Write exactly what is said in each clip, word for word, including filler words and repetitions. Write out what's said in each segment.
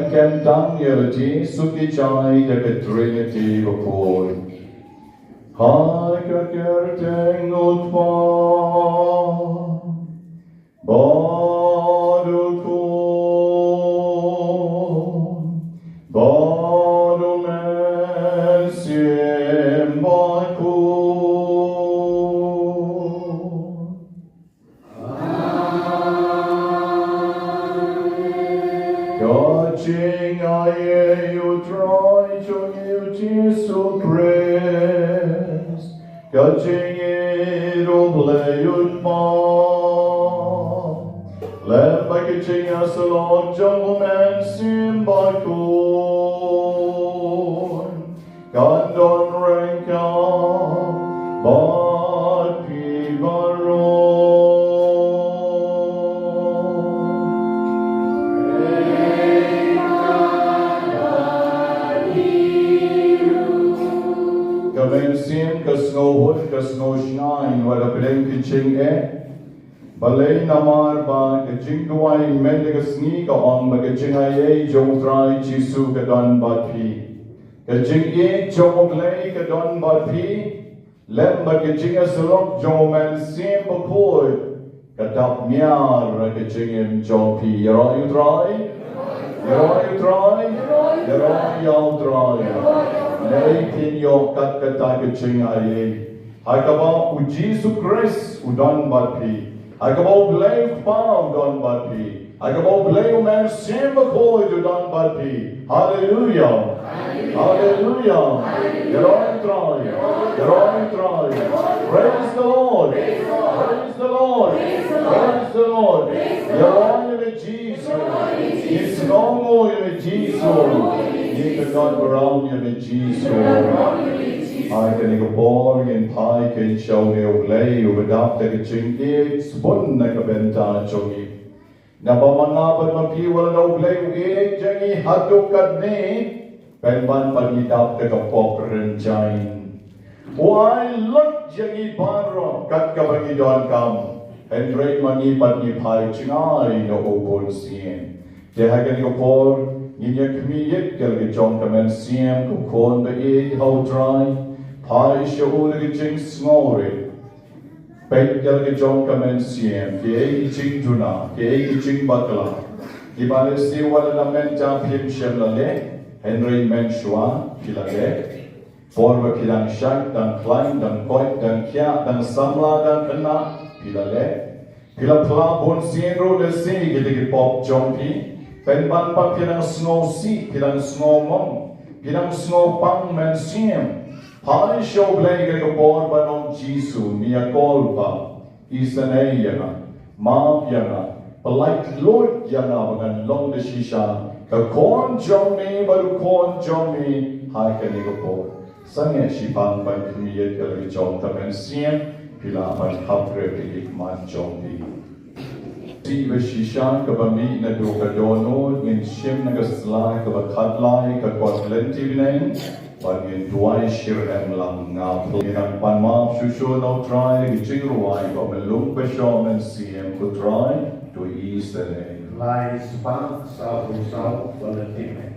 Kem tang ïa la Jisu ki jai da ka Trinity bakhuid. Ha ka kyrteng u Kpa bad u Khun bad u Mynsiem Bakhuid. Ka jingaiei u Trai jong ngi u Jisu Khrist, ka jingïeit u Blei u Kpa, lem bad ka jingïasyllok jong u Mynsiem Bakhuid, kan don ryngkat bad phi baroh. Ka mynsiem ka sngewhun ka sngewshngaiñ wat la pdeng ka jingeh. Balei? Namar ba ka jingduwai mynta ka sngi ka ong ba ka jingaiei jong u Trai Jisu ka don bad phi. Ka jingïeit jong u Blei ka don bad phi. Lem bad ka jingïasyllok jong u Mynsiem Bakhuid ka dap miar ha ka jingim jong phi. Ïaroh ïa u Trai. Ïaroh ïa u Trai. Ïaroh ïa u Trai. Lei phin ïoh kat kata ka jingaiei. Ha kaba u Jisu Khrist u don bad phi. Ha kaba u Blei u Kpa u don bad phi. Ha kaba u Blei u Mynsiem Bakhuid u don bad phi. Haleluia. Haleluia. Ïaroh ïa u Trai. Ïaroh ïa u Trai. Praise the Lord. Praise the Lord. Praise the Lord. Ïaroh ïa me Jisu. Ngi sngewnguh ïa me Jisu. Ngi kynnoh baroh ïa me Jisu. Ha kane ka por ngin phai kynshew ïa u Blei uba dap da ka jingïeit sbun na ka bynta jong ngi. Naba ma nga bad ma phi wat la u Blei u ïeit ïa ngi haduh katne, pynban pat ngi dap da ka pop rynjaiñ. U ai lut ïa ngi baroh kat kaba ngi donkam. Hynrei ma ngi pat ngi phai jngai na u bunsien. Te ha kane ka por ngin ïa khmih ïa ka jong ka mynsiem ka khun ba ïeit ha u Trai. Phai sha u da ka jingsngewrit. Peit ïa la ka jong ka mynsiem, kiei ki jingduna, kiei ki jingbakla. Kiba lehse wat la mynta phim shym la leh, hynrei mynshuwa phi la leh. Por ba phi dang shait, dang khlaiñ, dang koit, dang khiah, dang samla, dang khynnah, phi la leh. Phi la phla bunsien ruh lehse kita ki pop jong phi. Pynban pat phi dang sngewsih, phi dang sngewmong, phi dang sngewpang mynsiem. Phai sha u Blei ha kane ka por ba ong Jisu, ngi ïakol ba isynei ïa nga, map ïa nga, pyllait lut ïa nga ba ngan long da shisha ka khun jong me bad u khun jong me ha kane ka por. Sangeh shiphang ban khmih ïa la ka jong ka mynsiem, phi lah ban khapkhreh ïa ki khmat jong phi. Te ba shisha kaba mih naduh ka dohnud ngin shim na ka sla kaba khatlai ka kot lynti bneng. Ba ngin duwai shirynglang. Nga phi ngin nang pan map shuh shuh na u Trai da ka jingrwai ba mlung ba shoh mynsiem. Ko Trai, to isynei. Lai spah saw phew saw, ba lynti bneng.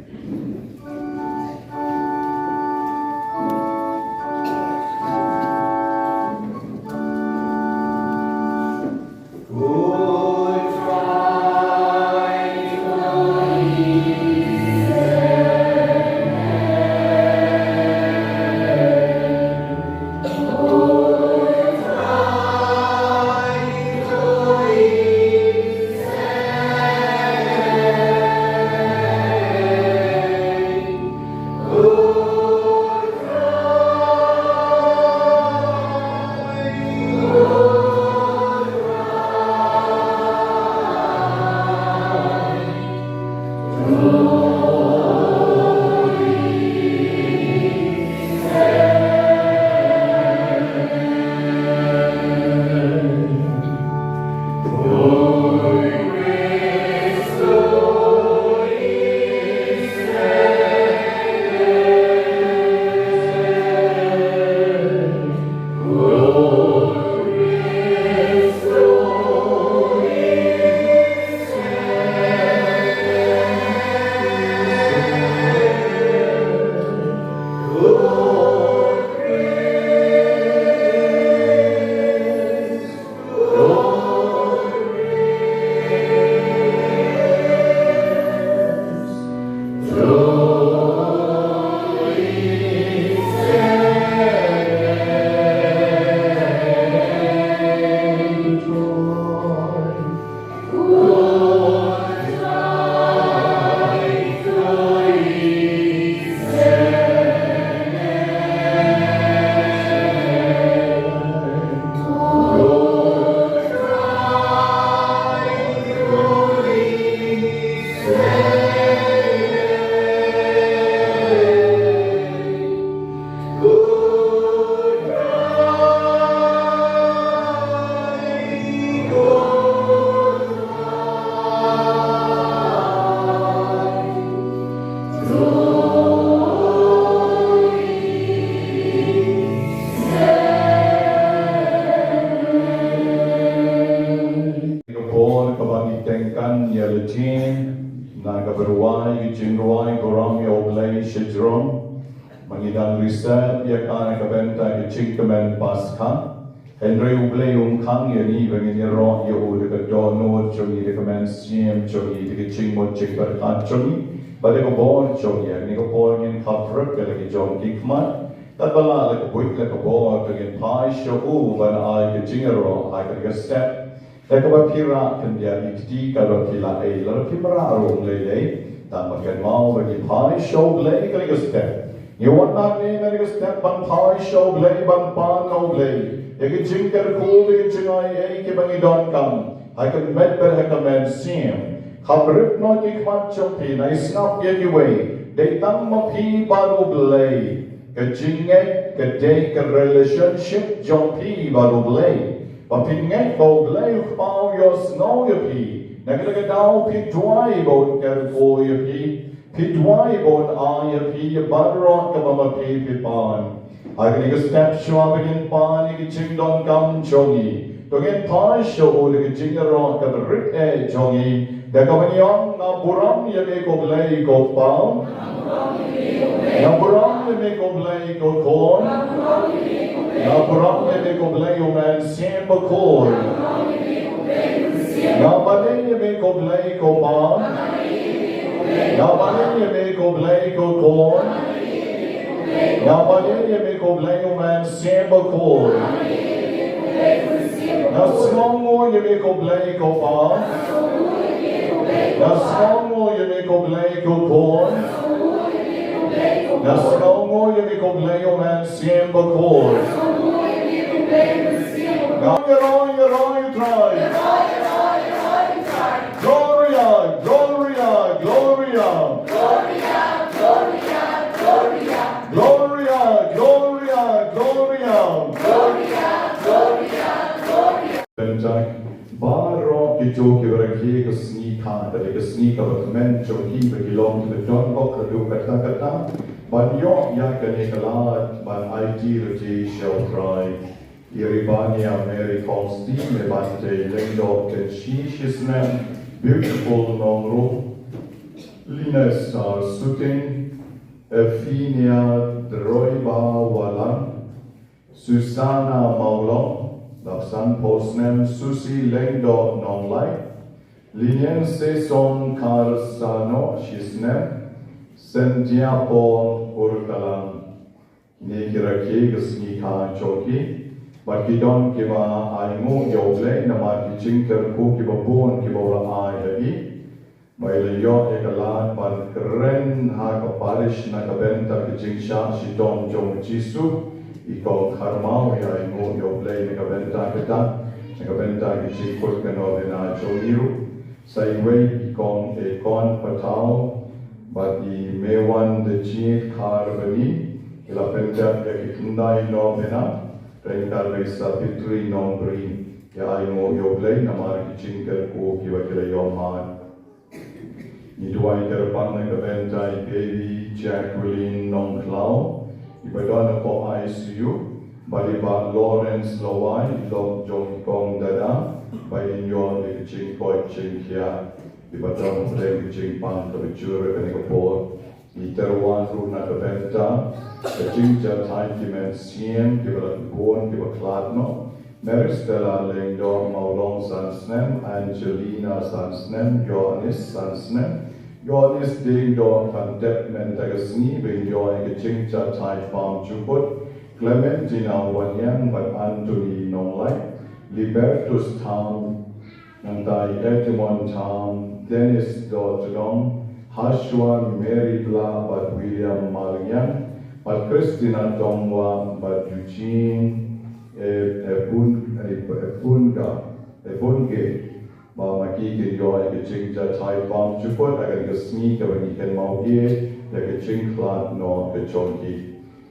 Ïa U Blei sha jrong, ma ngi dang reset ïa ka na ka bynta ka jingkmen Paskha. Hynrei U Blei um khang ïa ngi ba ngin ïaroh ïa u da ka dohnud jong ngi, da ka mynsiem jong ngi, da ka jingmut jingpyrkhat jong ngi, bad da ka bor jong ngi. Ïa kane ka por ngin khaphrip ïa la ki jong ki khmat, katba la ka buit la ka bor, to ngin phai sha u ban ai ka jingïaroh ha kane ka step. Da kaba phi rah khyndiat ïa ki kti, katba phi la ei, lada phim rah ruh ym lei lei. Tang ba kynmaw ba ngi phai sha U Blei ha kane ka step. Ngi wan hangne ha kane ka step ban phai sha U Blei, ban pan na U Blei ïa ki jingkyrkhu, ïa ki jingai ei kiba ngi donkam ha ka met bad ha ka mynsiem. Khaphrip noh ki khmat jong phi, nai sngap ïa kiwei. Dei tang ma phi bad U Blei. Ka jingngeit ka dei ka relationship jong phi bad U Blei. Ba phi ngeit ba U Blei u kpaw ïohsngew ïa phi. Na kata ka daw phi duwai ba un kyrkhu ïa phi. Phi duwai ba un ai ïa phi ïa baroh kaba ma phi phi pan. Ha kane ka step shuwa ba ngin pan ïa ki jingdonkam jong ngi, to ngin phai sha u da ka jingïaroh kaba rit eh jong ngi. Da kaba ngi ong, nga burom ïa me ko Blei ko Kpa. Nga burom ïa me ko Blei ko Khun. Nga burom ïa me ko Blei u Mynsiem Bakhuid. Nga bale ïa me ko Blei ko Kpa. Nga bale ïa me ko Blei ko Khun. Nga bale ïa me ko Blei u Mynsiem Bakhuid. Nga sngewnguh ïa me ko Blei ko Kpa. Nga sngewnguh ïa me ko Blei ko Khun. Nga sngewnguh ïa me ko Blei u Mynsiem Bakhuid. Nga ïaroh, ïaroh ïa u Trai. Gloria, Gloria, Gloria. Gloria, Gloria, Gloria. Bynta baroh kito kiba rakhe ka sngi kha, ka dei ka sngi kaba kmen jong ki, ba ki long kiba don bok haduh katta katta ban ïoh ïa kane ka lad ban aiti lade sha u Trai. Iribania Mary Kongsti, Mebante Lyngdoh Kynshi, shi snem, Beautiful Nongrum, Lina Star Suting, Efinia Droiba Walang, Susana Mawlong, dap sanphew snem, Susi Lyngdoh Nonglait, Linian Sesong Karsano, shi snem, Sentia Paul Urtalang. Kine ki rakhe ka sngi kha jong ki, bad ki don kiba ainguh ïa u Blei namar ki jingkyrkhu kiba bun kiba u la ai ha ki. Ba i la ïoh ïa ka lad ban kren ha ka parish na ka bynta ka jingshah shitom jong u Jisu. I Kong Kharmaw i ainguh ïa u Blei na ka bynta kata, na ka bynta ka jingkut ka novena jong i ruh. Sa iwei i Kong Ekon Pathaw bad i Mewan Dejit Kharbani, i la pyndep ïa ki khyndai novena ryngkat bad i Sapitri Nongbri. Ïa ainguh ïa u Blei namar ki jingkyrkhu kiba ki la ïoh mad. Ngi duwai kyrpang na ka bynta i Baby Jacqueline Nongkhlaw, iba don hapoh I C U, bad i Bah Lawrence Lawai, i lok jong i Kong Dada, ba in ïoh ïa ka jingkoit jingkhiah, iba don hapdeng ka jingpang kaba jur ha kane ka por. Ngi tyrwa ruh na ka bynta ka jingjahthait ki mynsiem kiba la bun kiba khlad noh. Mary Stella Lyngdoh Mawlong san snem, Angelina san snem, Ïoannis san snem, Ïoannis Diengdoh Khamtep mynta ka sngi ba in ïoh ïa ka jingjahthait bymjukut, Clementina Wanniang bad Anthony Nonglait, Libertus Tham, nangta i Edmond Tham, Dennis Dohtdong, Hashwa Mary Blah bad William Malngiang, bad Christina Dongwa bad Eugene E-, Ebun-, E-, Ebunga, Ebunge, ba ma ki kin ïoh ïa ka jingjahthait bymjukut ha kane ka sngi kaba ngi kynmaw ïa ka jingkhlad noh ka jong ki.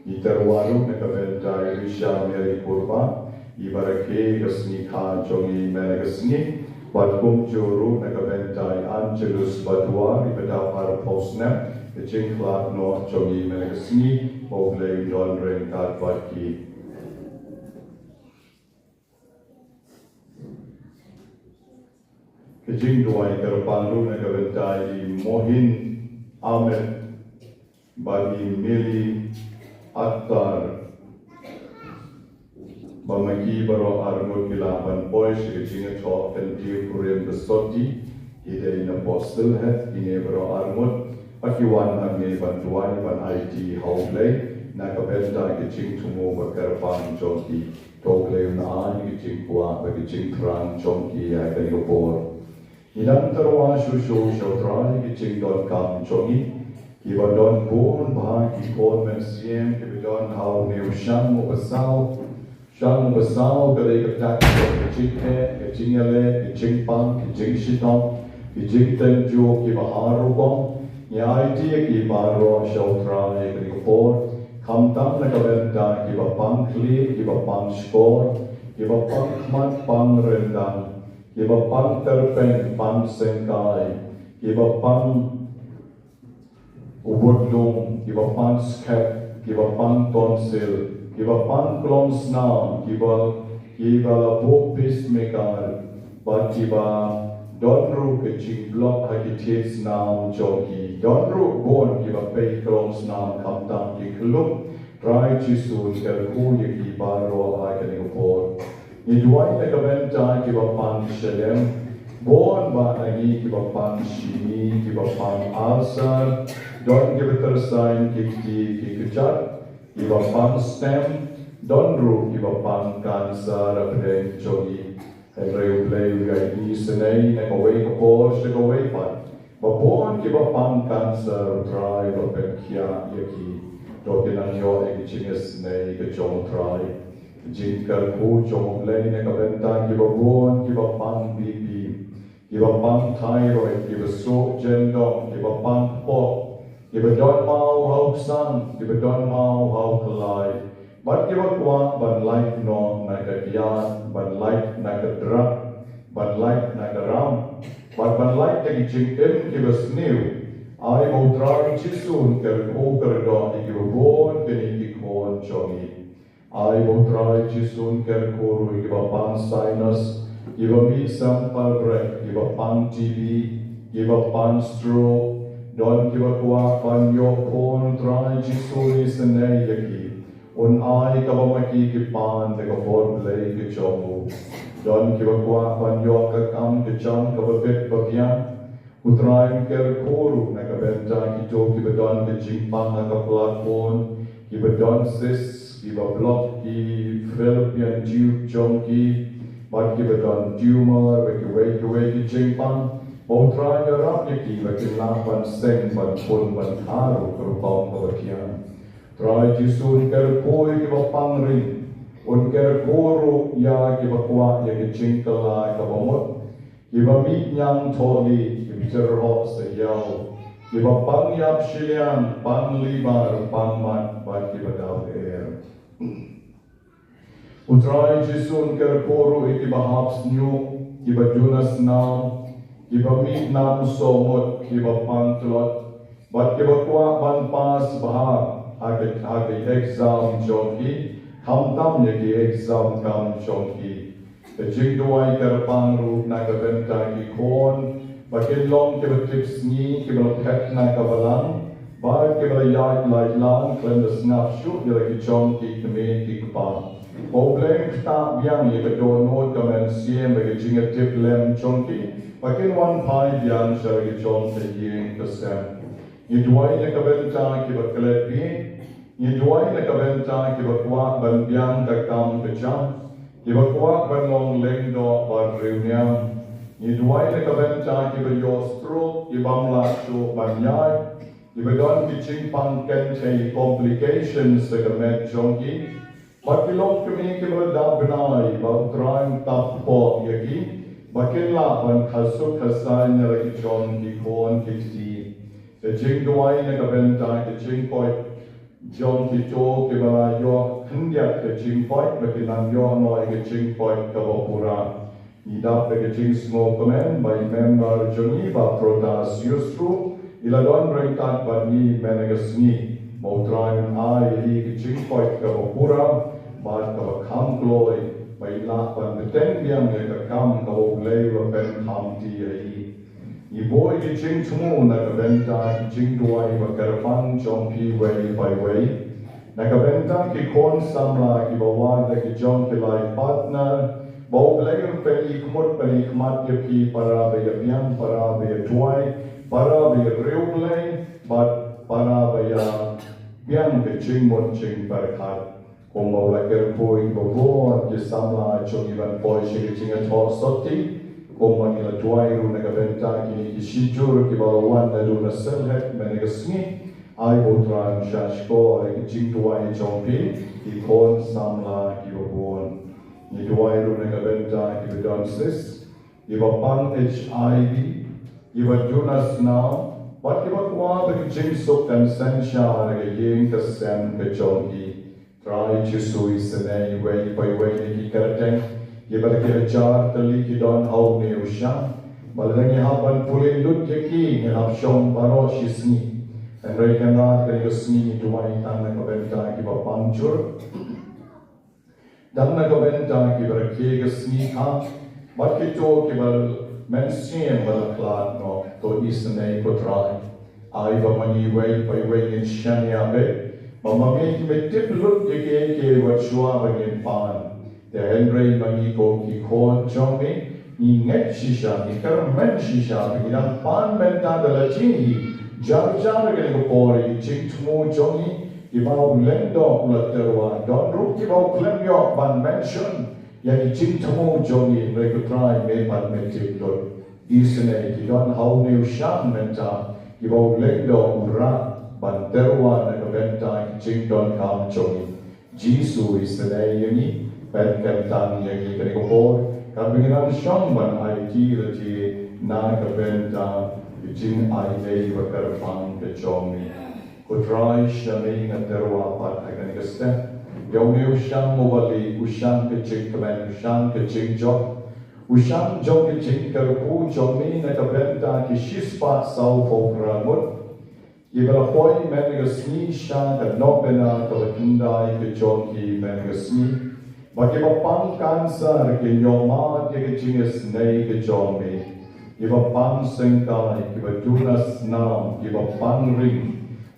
Ngi tyrwa ruh na ka bynta i Risha Mary Purba, iba rakhe ka sngi kha jong i mynta ka sngi, bad kumjuh ruh na ka bynta i Angelus Badwar, iba dap arphew snem, ka jingkhlad noh jong i mynta ka sngi, ba U Blei un don ryngkat bad ki. Ka jingduwai kyrpang ruh na ka bynta i Mohin Ahmed Bad i Millie Akhtar. Ba ma ki baroh arngut ki lah ban poi sha ka jingïathoh kyntiew kurim ka sopti, ki dei na Postel Head kine baroh arngut, bad ki wan hangne ban duwai ban aiti ha U Blei na ka bynta ka jingthmu ba kyrpang jong ki. To U Blei un ai ka jingkwah bad ka jingthrang jong ki ha kane ka por. Ngi dang tyrwa shuh shuh sha U Trai ki jingdonkam jong ngi, kiba don bun bha ki khun mynsiem kiba don ha une u shang uba saw. Shang uba saw ka dei ka dak jong ka jingeh, ka jingïaleh, ka jingpang, ka jingshitom, ka jingtynjuh kiba har rukom. Ngi aiti ïa ki baroh sha U Trai ha kane ka por, khamtam na ka bynta kiba pang khlieh, kiba pang shkor, kiba pang khmat, pang ryndang, kiba pang tyrpeng, pang syngkai, kiba pang u budlung, kiba pang skep, kiba pang tonsil, kiba pang klong snam, kiba, kiba la buh pacemaker, bad kiba don ruh ka jingblok ha ki thied snam jong ki, don ruh bun kiba peit klong snam khamtam ki khyllung. Trai Jisu un kyrkhu ïa ki baroh ha kane ka por. Ngi duwai na ka bynta kiba pang shalem, bun bah na ngi kiba pang shini, kiba pang ulcer, don kiba tyrsain ki kti ki kjat, kiba pang stem, don ruh kiba pang cancer hapdeng jong ngi. Hynrei U Blei u ïai isynei na kawei ka por sha kawei pat. Ba bun kiba pang cancer, U Trai, ba pynkhiah ïa ki. To kin nang ïoh ïa ka jingisynei ka jong U Trai. Jingkyrkhu jong U Blei na ka bynta kiba bun, kiba pang B P, kiba pang thyroid, kiba suk jendong, kiba pang kpoh, kiba don maw ha u ksan, kiba don maw ha u khlai, bad kiba kwah ban lait noh na ka kiad, ban lait na ka drug, ban lait na ka ram, bad ban lait na ki jingim kiba sniew. Ai ba U Trai Jisu un kyrkhu kyrdoh ïa kiba bun kine ki khun jong ngi. Ai ba U Trai Jisu un kyrkhu ruh ïa kiba pang sinus, kiba mih sem pyrshah, kiba pang T B, kiba pang stroke, don kiba kwah ban ïoh khun, U Trai Jisu un isynei ïa ki. Un ai kaba ma ki ki pan da ka bor Blei ka jong u. Don kiba kwah ban ïoh ka kam ka jam kaba bit ba biang. U Trai un kyrkhu ruh na ka bynta kito kiba don ka jingpang ha ka pla khun, kiba don cyst, kiba block ki fallopian tube jong ki, bad kiba don tumor, bad kiwei kiwei ki jingpang. Ba U Trai un ïarap ïa ki ba kin lah ban seng, ban khun, ban kha ruh ka rukom kaba thiang. Trai Jisu un kyrkhu ïa kiba pang ring, un kyrkhu ruh ïa kiba kwah ïa ka jingkylla kaba mut, kiba mih ñiang thohlieh, kiba jyrhoh sahiaw, kiba pang ïap shiliang, pang liver, pang mat, bad kiba dap er. U Trai Jisu un kyrkhu ruh ïa kiba hap snieh, kiba duna snam, kiba mih nam sawmut, kiba pang tlot, bad kiba kwah ban pass bha ha ki, ha ki exam jong ki, khamtam ïa ki exam kam jong ki. Ka jingduwai kyrpang ruh na ka bynta ki khun, ba kin long kiba tipsngi, kiba la phet na ka balang, bad kiba la ïaid lait lang khlem da sngap shuh ïa la ki jong ki kmie ki kpa. Ba U Blei un ktah biang ïa ka dohnud ka mynsiem bad ka jingïatiplem jong ki, ba kin wan phai biang sha la ki jong ka ïing ka sem. Ngi duwai na ka bynta kiba klet bieit, ngi duwai na ka bynta kiba kwah ban biang ka kam ka jam, kiba kwah ban long lyngdoh bad riewniam. Ngi duwai na ka bynta kiba ïoh stroke, ki bym lah shuh ban ïaid, kiba don ki jingpang kynthei, complications ha ka met jong ki. Bad ki longkmie kiba la dap bnai, ba U Trai un tap kpoh ïa ki, ba kin lah ban kha suk kha saiñ ïa la ki jong ki khun ki kti. Ka jingduwai na ka bynta ka jingkoit jong kito kiba la ïoh khyndiat ka jingkoit, ba kin nang ïoh noh ïa ka jingkoit kaba pura. Ngi dap da ka jingsngewkmen ba i member jong ngi Bah Protas Yusru, i la don ryngkat bad ngi mynne ka sngi. Ba U Trai un ai ïa i ka jingkoit kaba pura bad kaba kham kloi, ba i lah ban bteng biang ïa ka kam kaba U Blei u la pynkham ti ïa i. Ngi buh ïa ki jingthmu na ka bynta ki jingduwai ba kyrpang jong phi uwei pa uwei. Na ka bynta ki khun samla kiba wad da ki jong ki lai partner, ba U Blei un pynïakhmut pynïakhmat ïa phi para ba ïa biang, para ba ïa duwai, para ba ïa riewblei, bad para ba ïa biang ka jingmut jingpyrkhat. Kumba u la kyrkhu ïa kiba bun ki samla jong ngi ban poi sha ka jingïathoh sotti, kumba ngi la duwai ruh na ka bynta kine ki shijur kiba la wan naduh na Sylhet mynne ka sngi. Ai ba U Trai un shahshkor ïa ka jingduwai jong phi, ki khun samla kiba bun. Ngi duwai ruh na ka bynta kiba don cyst, kiba pang H I V, kiba duna snam, bad kiba kwah ba ki jingsuk kan synshar ha ka ïing ka sem ka jong ki. Trai Jisu, isynei uwei pa uwei na ki kyrteng, kiba da ki hajar tylli ki don ha une u shang. Ba lada ngi hap ban pule lut ïa ki, ngi hap shong baroh shi sngi. Hynrei kane ka sngi ngi duwai tang na ka bynta kiba pang jur. Tang na ka bynta kiba rakhe ka sngi kha, bad kito kiba mynsiem ba la khlad noh, to isynei ko Trai. Ai ba ma ngi uwei pa uwei ngin shaniah beit, ba ma ngi kim tip lut ïa kiei kiei wat shuwa ba ngin pan. Te hynrei ma ngi kum ki khun jong me, ngi ngeit shisha, ngi kyrmen shisha ba ngi dang pan mynta da lade hi. Jar jar kane ka por ïa ki jingthmu jong ngi, kiba U Lyngdoh u la tyrwa, don ruh kiba u khlem ïoh ban mention ïa ki jingthmu jong ngi, hynrei ko Trai me pat me tip lut. Isynei ki don ha une u shang mynta, kiba U Lyngdoh u rah ban tyrwa na ka bynta ki jingdonkam jong ngi. Jisu, isynei ïa ngi, pynkyntang ïa ngi kane ka por, katba ngi dang shong ban aiti lade na ka bynta ka jingainei ba kyrpang ka jong me. Ko Trai, sha me nga tyrwa pat ha kane ka step. Ïa une u shang uba lieh, u shang ka jingkmen, u shang ka jingjop, u shang jong ka jingkyrkhu jong me na ka bynta ki shispah sawphew phra ngut. Kiba la poi mynne ka sngi sha ka nongbna kaba khyndai ka jong ki mynne ka sngi. Bad kiba pang cancer kin ïohmad ïa ka jingisynei ka jong me. Kiba pang syngkai, kiba duna snam, kiba pang ring,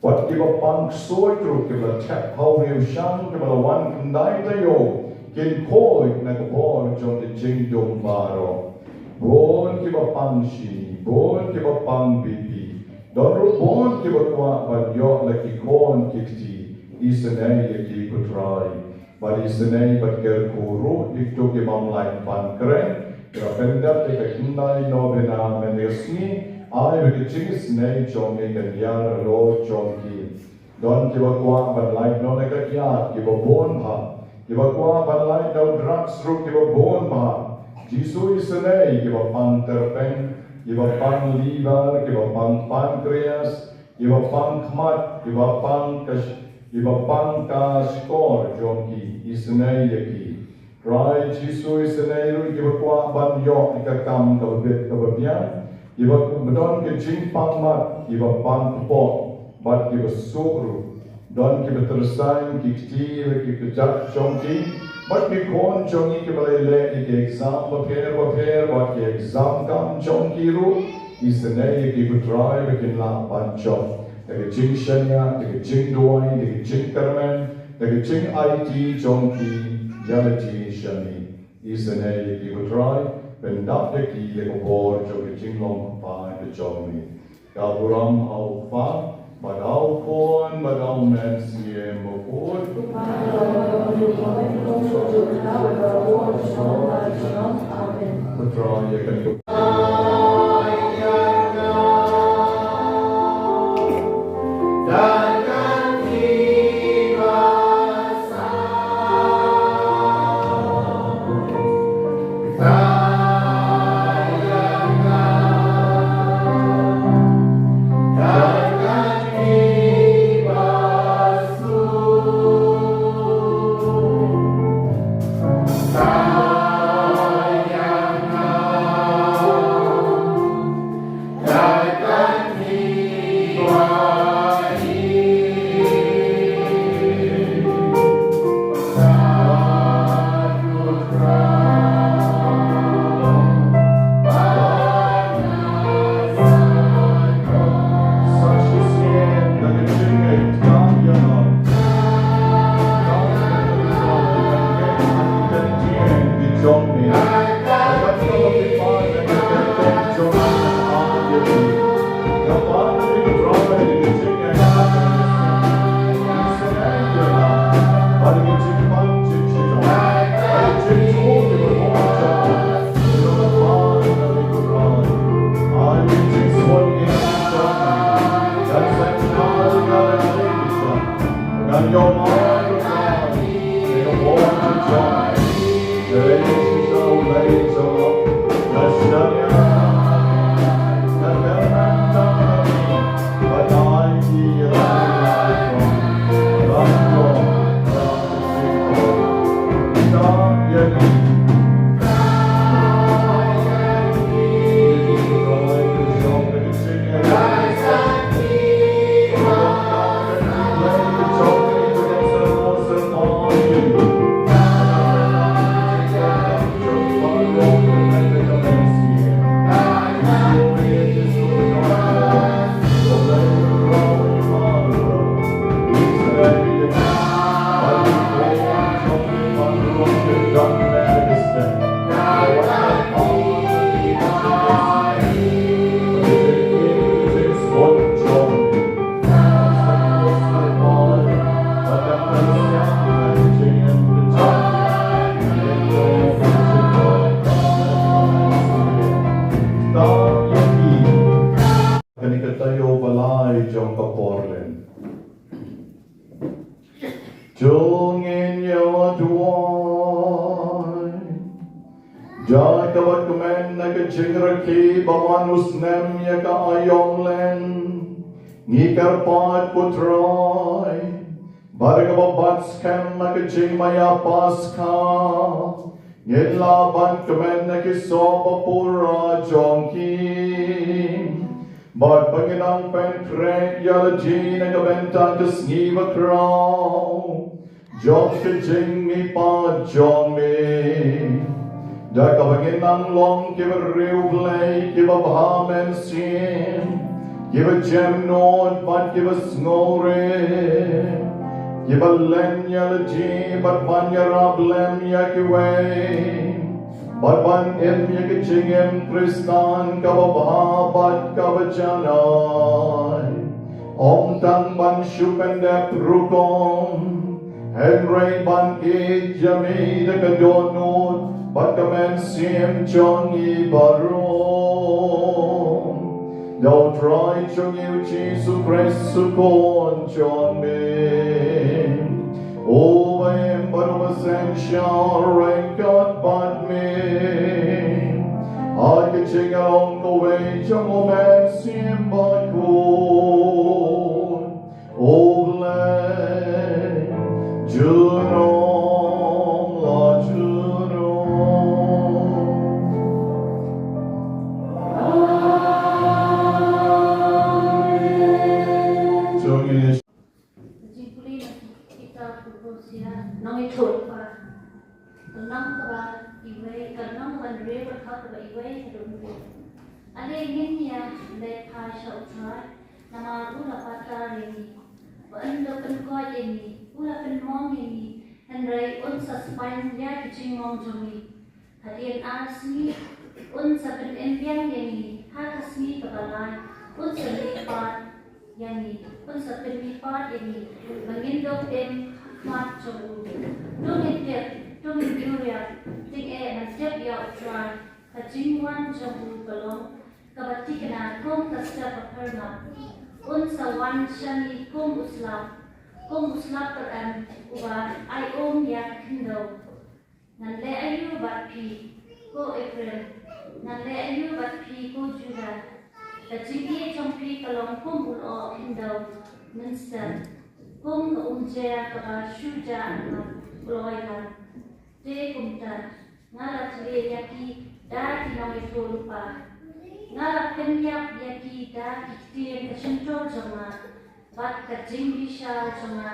bad kiba pang ksuid ruh kiba la thep ha une u shang kiba la wan khyndai taïew, kin khuid na ka bor jong ka jingdum baroh. Bun kiba pang shini, bun kiba pang B P, don ruh bun kiba kwah ban ïoh la ki khun ki kti. Isynei ïa ki ko Trai. Bad isynei bad kyrkhu ruh ïa kito ki bym lah ban kren, kiba pyndep ïa ka khyndai nongbna mynne ka sngi. Ai ba ka jingisynei jong me kan ïar halor jong ki. Don kiba kwah ban lait noh na ka ïar, kiba bun bha. Kiba kwah ban lait na u drugs ruh, kiba bun bha. Jisu, isynei kiba pang tyrpeng, kiba pang liver, kiba pang pancreas, kiba pang khmat, kiba pang ka sh-, kiba pang ka shkor jong ki. Isynei ïa ki. Trai Jisu, isynei ruh kiba kwah ban ïoh ïa ka kam kaba bit kaba biang, kiba don ka jingpang mat, kiba pang kpoh, bad kiba suk ruh. Don kiba tyrsain ki kti bad ki kjat jong ki, bad ki khun jong ngi kiba leh leh ïa ki exam bapher bapher, bad ki exam kam jong ki ruh. Isynei ïa ki ko Trai ba kin lah ban jop da ka jingshaniah, da ka jingduwai, da ka jingkyrmen, da ka jingaiti jong ki ïa lade sha me. Isynei ïa ki ko Trai, pyndap ïa ki da ka bor jong ka jinglong kpa ka jong me. Ka burom ha u Kpa, bad ha u Khun, bad ha u Mynsiem Bakhuid. Amen. Ko Trai ïa kane ka Kane ka taïew ba lai jong ka Portland. To ngin ïa duwai. Da kaba kmen na ka jingrakhe ba man u snem ïa ka aïom lem, ngi kyrpad ko Trai, ba da kaba bat skhem na ka jingmaïa Paskha, ngin lah ban kmen na ki soh ba pura jong ki, bad ba ngin nang pynkhreh ïa lade na ka bynta ka sngi ba khraw jong ka jingmihpat jong me. Da kaba ngin nang long kiba riewblei, kiba bha mynsiem, kiba jemnud bad kiba sngewrit, kiba len ïa lade bad ban ïarap lem ïa kiwei, bad ban im ïa ka jingim Khristan kaba bha bad kaba janai. Ym tang ban shu pyndep rukom, hynrei ban ïeit ïa me da ka dohnud bad ka mynsiem jong ngi baroh. Da u Trai jong ngi u Jisu Khrist u Khun jong me. Uba im bad uba synshar ryngkat bad me, ha ka jingïalong kawei jong u Mynsiem Bakhuid. U Blei junom la junom. Amen. Jong ngi. Ka jingpule na ki kitab u Hosea, nongïathuhlypa. Ka lynnong kaba iwei, ka lynnong kaba hynriew, ka dkhot kaba iwei haduh hynriew. Ale ngin ïa leit phai sha u Trai, namar u la patar ïa ngi. Ba un da pynkoit ïa ngi, u la pynmong ïa ngi, hynrei un sa spaiñ ïa ki jingmong jong ngi. Hadien ar sngi un sa pynim biang ïa ngi, ha ka sngi kaba lai un sa mihpat ïa ngi, un sa pynmihpat ïa ngi, ba ngin dup im ha khmat jong u. To ngin tip, to ngin ïuriap, tyngeh ban tip ïa u Trai. Ka jingwan jong u ka long kaba thikna kum ka step ba pyrngap. Un sa wan sha ngi kum u slap, kum u slap pyrem uba ai um ïa ka khyndew. Ngan leh aïu bad phi, ko Ephraim? Ngan leh aïu bad phi, ko Judah? Ka jingïeit jong phi ka long kum u lyoh khyndew mynstep, kum ka umjia kaba shu jah ha u loi wan. Te kumta nga la thliew ïa ki da ki nongïathuhlypa, nga la pynïap ïa ki da ki ktien ka shyntur jong nga bad ka jingbishar jong nga.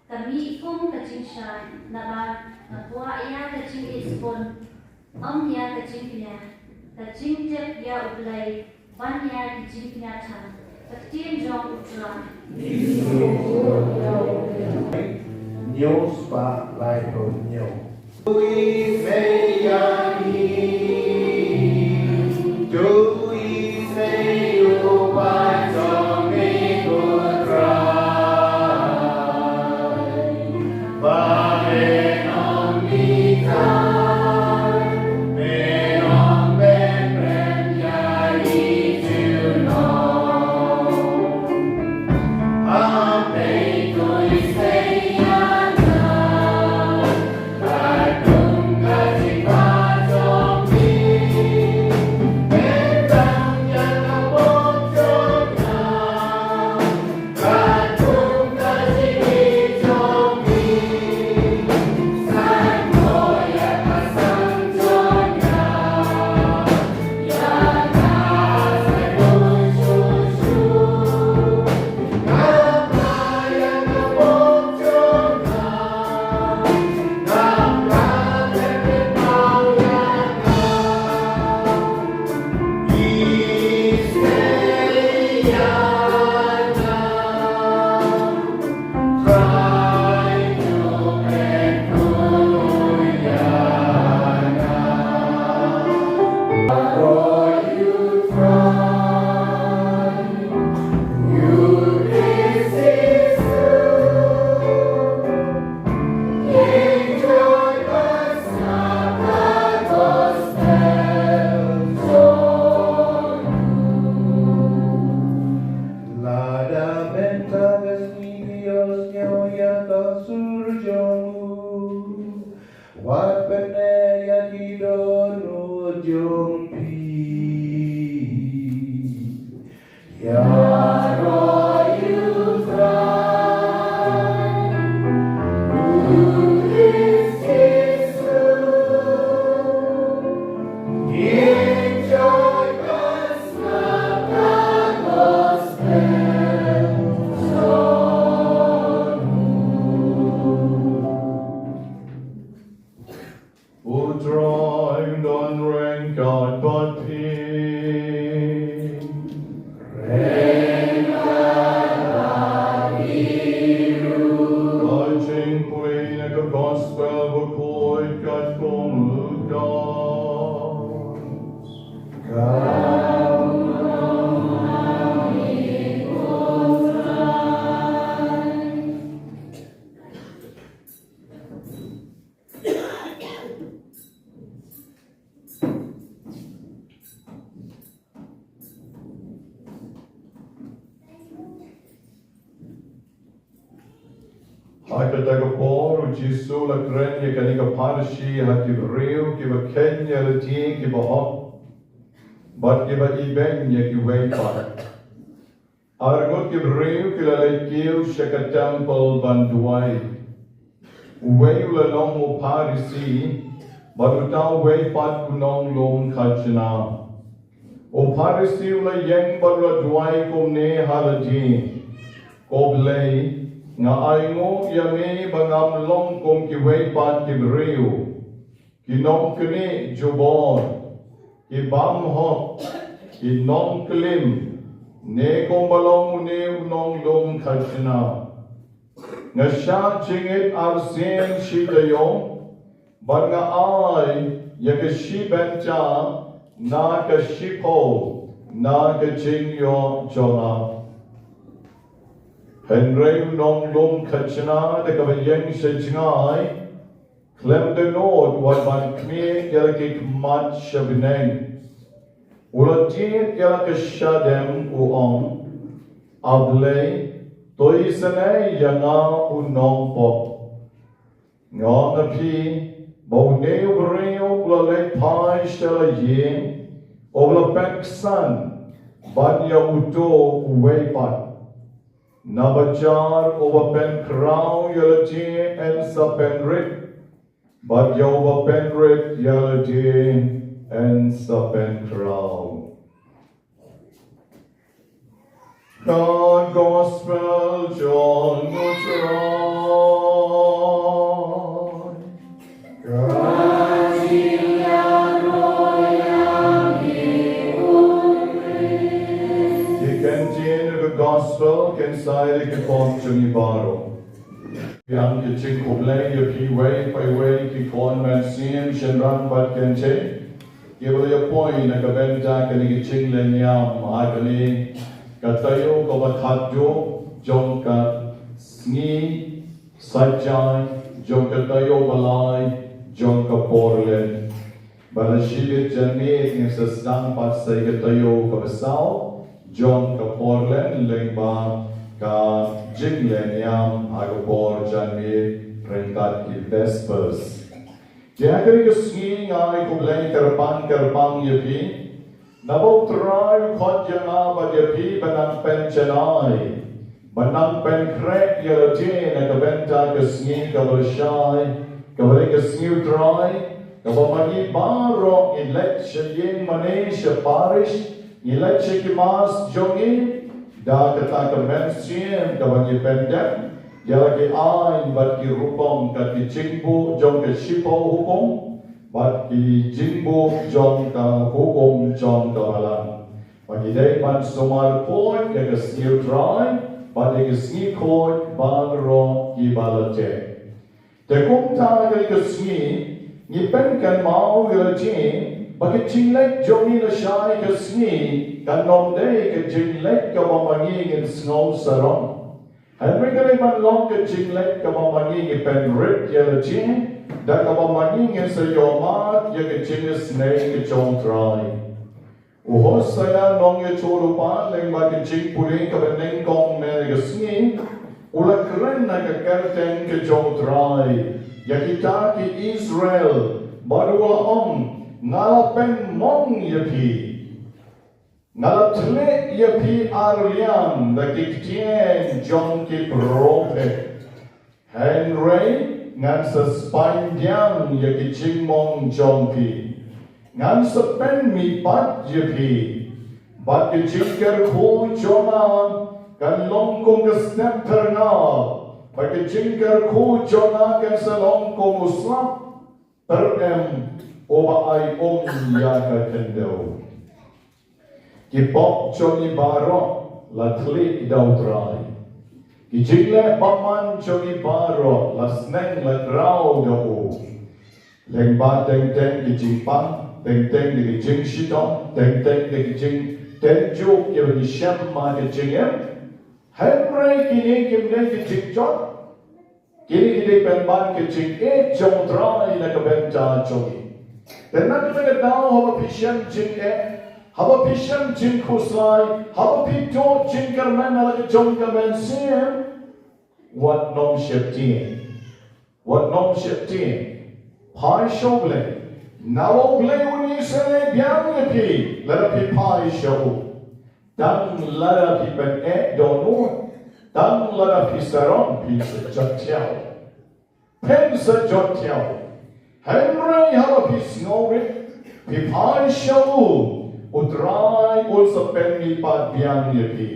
Ka mih kum ka jingshai, naba nga kwah ïa ka jingïeit-sbun, ym ïa ka jingkñia. Ka jingtip ïa U Blei ban ïa ka jingkñia than. Ka ktien jong U Trai. Hynñiew spah laiphew hynñiew. Ha kata ka por u Jisu u la kren ïa kane ka parshi ha ki briew kiba kheiñ ïa lade kiba hok bad kiba ibeiñ ïa kiwei pat. Arngut ki briew ki la leit kiew sha ka templ ban duwai. Uwei u la long u Pharisi bad uta uwei pat u nonglum khajna. U Pharisi u la ïeng bad u la duwai kumne ha lade: Ko Blei, nga ainguh ïa me ba ngam long kum kiwei pat ki briew, ki nongknieh jubor, ki bamhok, ki nongklim, ne kumba long une u nonglum khajna. Nga shah jingit arsien shi taïew bad nga ai ïa ka shi bynta na ka shiphew na ka jingïoh jong nga. Hynrei u nonglum khajna da kaba ïeng sha jngai, khlem da nud wat ban khmih ïa la ki khmat sha bneng, u la jied ïa la ka shadem, u ong: A Blei, to isynei ïa nga u nongpop. Nga ong ïa phi ba une u briew u la leit phai sha la ïing, u la pynksan ban ïa uto uwei pat. Naba jar uba pynkhraw ïa lade yn sa pynrit, bad ïa uba pynrit ïa lade yn sa pynkhraw. Ka gospel jong u Trai. Ka jingïaroh ïa ngi, u Khrist. Ïa ka jingïaroh ka gospel kan sa ïa ki pop jong ngi baroh. Biang ki jingkhublei ïa phi uwei pa uwei ki khun mynsiem shynrang bad kynthei kiba la ïapoi na ka bynta kane ka jingleh niam ha kane ka taïew kaba khatduh jong ka sngi Saitjaiñ jong ka taïew ba lai jong ka Porlin. Ba la shibit janmiet ngin sa sdang pat sa ïa ka taïew kaba saw jong ka Porlin lyngba ka jingleh niam ha ka por janmiet ryngkat ki Vespers. Te ha kane ka sngi nga ai khublei kyrpang kyrpang ïa phi. Naba u Trai u khot ïa nga bad ïa phi ban nang pynjanai, ban nang pynkhreh ïa lade na ka bynta ka sngi kaba lashai, kaba dei ka sngi u Trai, kaba ma ngi baroh ngi leit sha ïing mane sha parish, ngi leit sha ki mass jong ngi da kata ka mynsiem kaba ngi pyndep ïa la ki aiñ bad ki rukom, kat ki jingbuh jong ka shiphew hukum bad ki jingbuh jong ka hukum jong ka balang. Ba ngi dei ban sumar khuid ïa ka sngi u Trai bad ïa ka sngi khuid baroh kiba la jia. Te kumta ha kane ka sngi ngi pynkynmaw ïa la jingim ba ka jingleit jong ngi lashai ka sngi kan ym dei ka jingleit kaba ma ngi ngin sngew sarong. Hynrei ka dei ban long ka jingleit kaba ma ngi ngi pynrit ïa la jingim da kaba ma ngi ngin sa ïohmad ïa ka jingisynei ka jong u Trai. U Hosea nongïathuhlypa lyngba ka jingpule kaba nyngkong mynne ka sngi u la kren na ka kyrteng ka jong u Trai ïa kita ki Israel bad u la ong, nga la pynmong ïa phi. Nga la thylliej ïa phi arliang da ki ktien jong ki prophet. Hynrei ngan sa spaiñ biang ïa ki jingmong jong phi. Ngan sa pynmihpat ïa phi. Bad ki jingkyrkhu jong nga kan long kum ka step pyrngap. Bad ki jingkyrkhu jong nga kan sa long kum u slap pyrem uba ai um ïa ka khyndew. Ki pop jong ngi baroh la thylliej da u Trai. Ki jingleh bymman jong ngi baroh la sneng la khraw da u. Lyngba teng teng ki jingpang, teng teng da ki jingshitom, teng teng da ki jingtynjuh kiba ngi shem ha ka jingim. Hynrei kine kim dei ki jingjot. Kine ki dei pynban ki jingïeit jong u Trai na ka bynta jong ngi. Te na kata ka daw haba phi shem jingeh, haba phi shem jingkhuslai, haba phi duh jingkyrmen na la ka jong ka mynsiem, Wat nym sheptieng. Wat nym sheptieng. Phai sha U Blei. Namar U Blei un sa leh biang ïa phi lada phi phai sha u. Tang lada phi pyneh dohnud. Tang lada phi sarong, phin sa jot thiaw. Phin sa jot thiaw. Hynrei haba phi sngewrit, phi phai sha u, U Trai un sa pynmihpat biang ïa phi.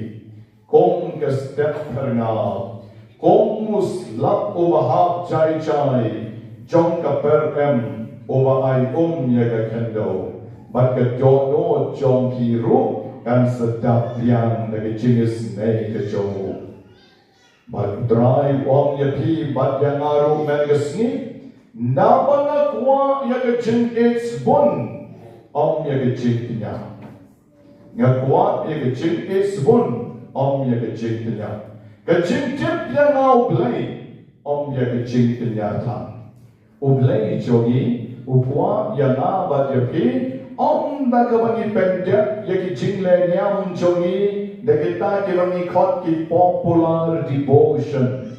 Kum ka step phyrngaw, kum u slap uba hap jai jai jong ka pyrem uba ai um ïa ka khyndew, bad ka dohnud jong phi ruh kan sa dap biang da ka jingisynei ka jong u. Bad U Trai u ong ïa phi bad ïa nga ruh man ka sngi, naba nga kwah ïa ka jingïeit sbun, ym ïa ka jingkñia. Nga kwah ïa ka jingïeit sbun, ym ïa ka jingkñia. Ka jingtip ïa nga U Blei, ym ïa ka jingkñia tang. U Blei jong ngi u kwah ïa nga bad ïa phi, ym da kaba ngi pyndep ïa ki jingleh niam jong ngi da kita kiba ngi khot ki popular devotion.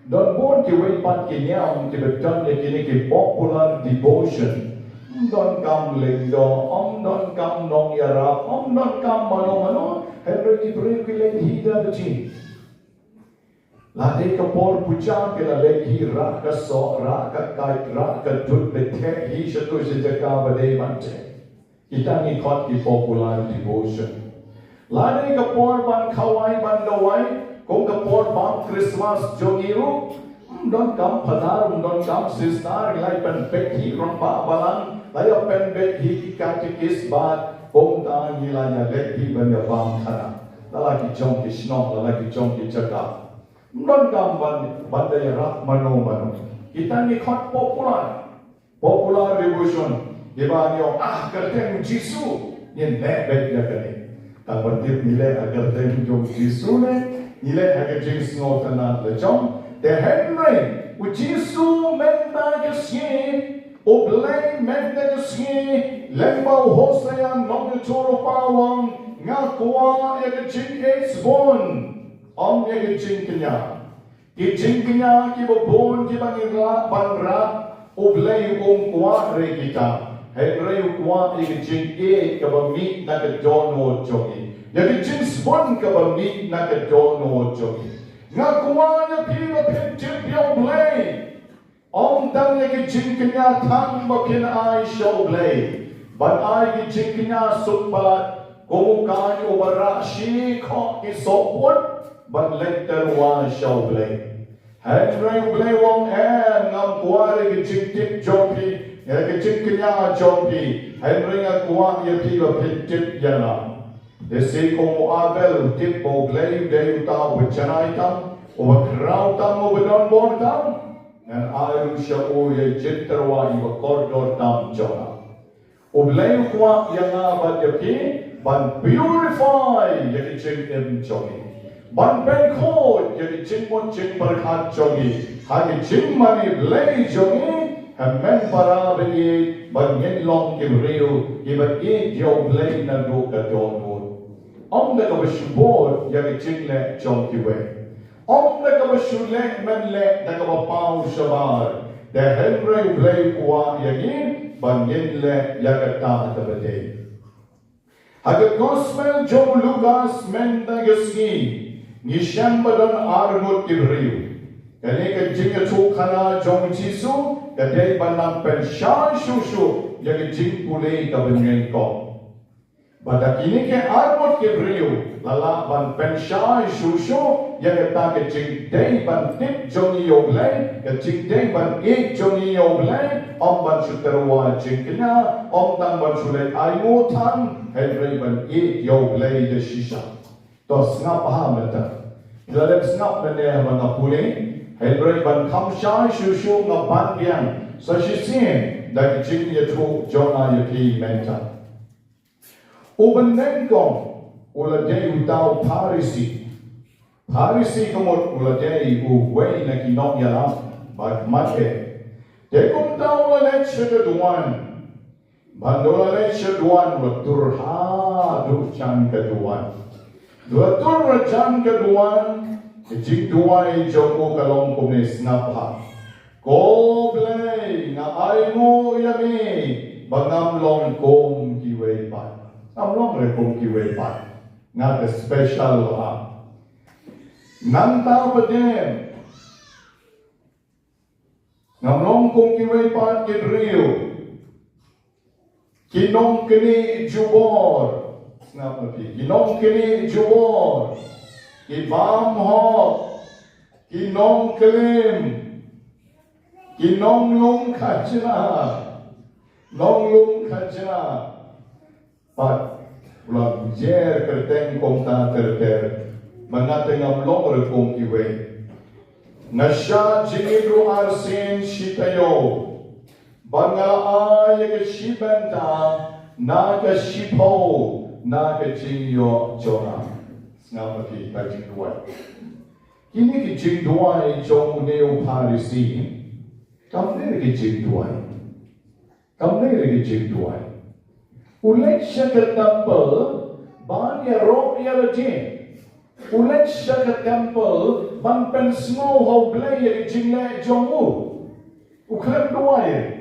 Don bun kiwei pat ki niam kiba don ïa kine ki popular devotion. Ym don kam lyngdoh, ym don kam nongïarap, ym don kam mano mano, hynrei ki briew ki leit hi da ka jing. Lada ka por puja ki la leit hi rah ka soh, rah ka kait, rah ka dud, leit theh hi shato sha jaka ba dei ban theh. Kita ngi khot ki popular devotion. Lada ka por ban khawai ban dawai, kum ka por bam Christmas jong ngi ruh, ym don kam phadar, ym don kam sister, ki la pynpeit hi rangbah balang, la ïa pynpeit hi ki katekis bad kumta ngi la ïa leit hi ban ïa bam khana. La la ki jong ki shnong, la la ki jong ki jaka. Ym don kam ban, ban da ïarap mano mano. Kita ngi khot popular. Popular devotion. Kiba ngi ong, ah, kyrteng Jisu. Ngin leh beit ïa kane. Tang ban tip ngi leh ha kyrteng jong Jisu ne, ngi leh ha ka jingsngewtynnat la jong. Te hynrei, U Jisu mynta ka sngi, U Blei mynta ka sngi, lyngba u Hosea nongïathuhlypa u ong, nga kwah ïa ka jingïeit sbun. Ym ïa ka jingkñia. Ki jingkñia kiba bun kiba ngi lah ban rah, U Blei um kwah re kita. Hynrei u kwah ïa ka jingïeit kaba mih na ka dohnud jong ngi. Ïa ka jingsbun kaba mih na ka dohnud jong ngi. Nga kwah ïa phi ba phin tip ïa U Blei. Ym tang ïa ka jingkñia tang ba phin ai sha U Blei. Ban ai ka jingkñia suk palat, kum u kaiñ uba rah shi khoh ki sohput, ban leit tyrwa sha U Blei. Hynrei U Blei u ong em, ngam kwah ïa ka jingtip jong phi, ïa ka jingkñia jong phi. Hynrei nga kwah ïa phi ba phin tip ïa nga. Te shi kum u Abel u tip ba U Blei u dei uta uba janai tam, uba khraw tam, uba don bor tam. Ngan ai ruh sha u ïa i jingtyrwa iba kordor tam jong nga. U Blei u kwah ïa nga bad ïa phi ban purify ïa ka jingim jong ngi. Ban pynkhuid ïa ka jingmut jingpyrkhat jong ngi ha ka jingmane Blei jong ngi, hynmen para ba ïeit, ban ngin long ki briew kiba ïeit ïa U Blei naduh ka dohnud. Ym da kaba shu bud ïa ka jingleh jong kiwei. Ym da kaba shu leh men leh da kaba paw shabar. Te hynrei U Blei u kwah ïa ngi ba ngin leh ïa kata kaba dei. Ha ka gospel jong u Lukas mynta ka sngi ngi shem ba don arngut ki briew. Kane ka jingïathuhkhana jong u Jisu ka dei ban nang pynshai shuh shuh ïa ka jingpule kaba nyngkong. Bad da kine ki arngut ki briew la lah ban pynshai shuh shuh ïa kata ka jingdei ban tip jong ngi ïa U Blei, ka jingdei ban ïeit jong ngi ïa U Blei, ym ban shu tyrwa jingkñia, ym tang ban shu leit ainguh than, hynrei ban ïeit ïa U Blei da shisha. To sngap bha mynta. Phi la dep sngap mynne haba nga pule, hynrei ban kham shai shuh shuh nga ban biang sa shisien da ka jingïathuh jong nga ïa phi mynta. U banyngkong u la dei uta u Pharisi. Pharisi ka mut u la dei uwei na ki nongïalam ba khmat eh. Te kumta u la leit sha ka duwan. Bad u la leit sha duwan u la tur haduh jan ka duwan. U la tur hajan ka duwan. Ka jingduwai jong u ka long kumne, sngap ha. Ko Blei, nga ainguh ïa me ba ngam long kum kiwei pat. Ngam long re kum kiwei pat. Nga ka special ha. Nangta pat de, ngam long kum kiwei pat ki briew. Ki nongknieh jubor. Sngap ma phi. Ki nongknieh jubor. Ki bym hok. Ki nongklim. Ki nonglum khajna. Nonglum khajna. Pat u la jer kyrteng kumta ter ter. Ba nga te ngam long re kum kiwei. Nga shah jingit ruh arsien shi taïew. Ba nga la ai ïa ka shi bynta na ka shiphew na ka jingïoh jong nga. Sngap ma phi, ka jingduwai. Kine ki jingduwai jong une u Pharisi. Kam dei ki jingduwai. Kam dei ki jingduwai. U leit sha ka temple ban ïaroh ïa lade. U leit sha ka temple ban pynsngew ha u Blei ïa ki jingleh jong u. U khlem duwai.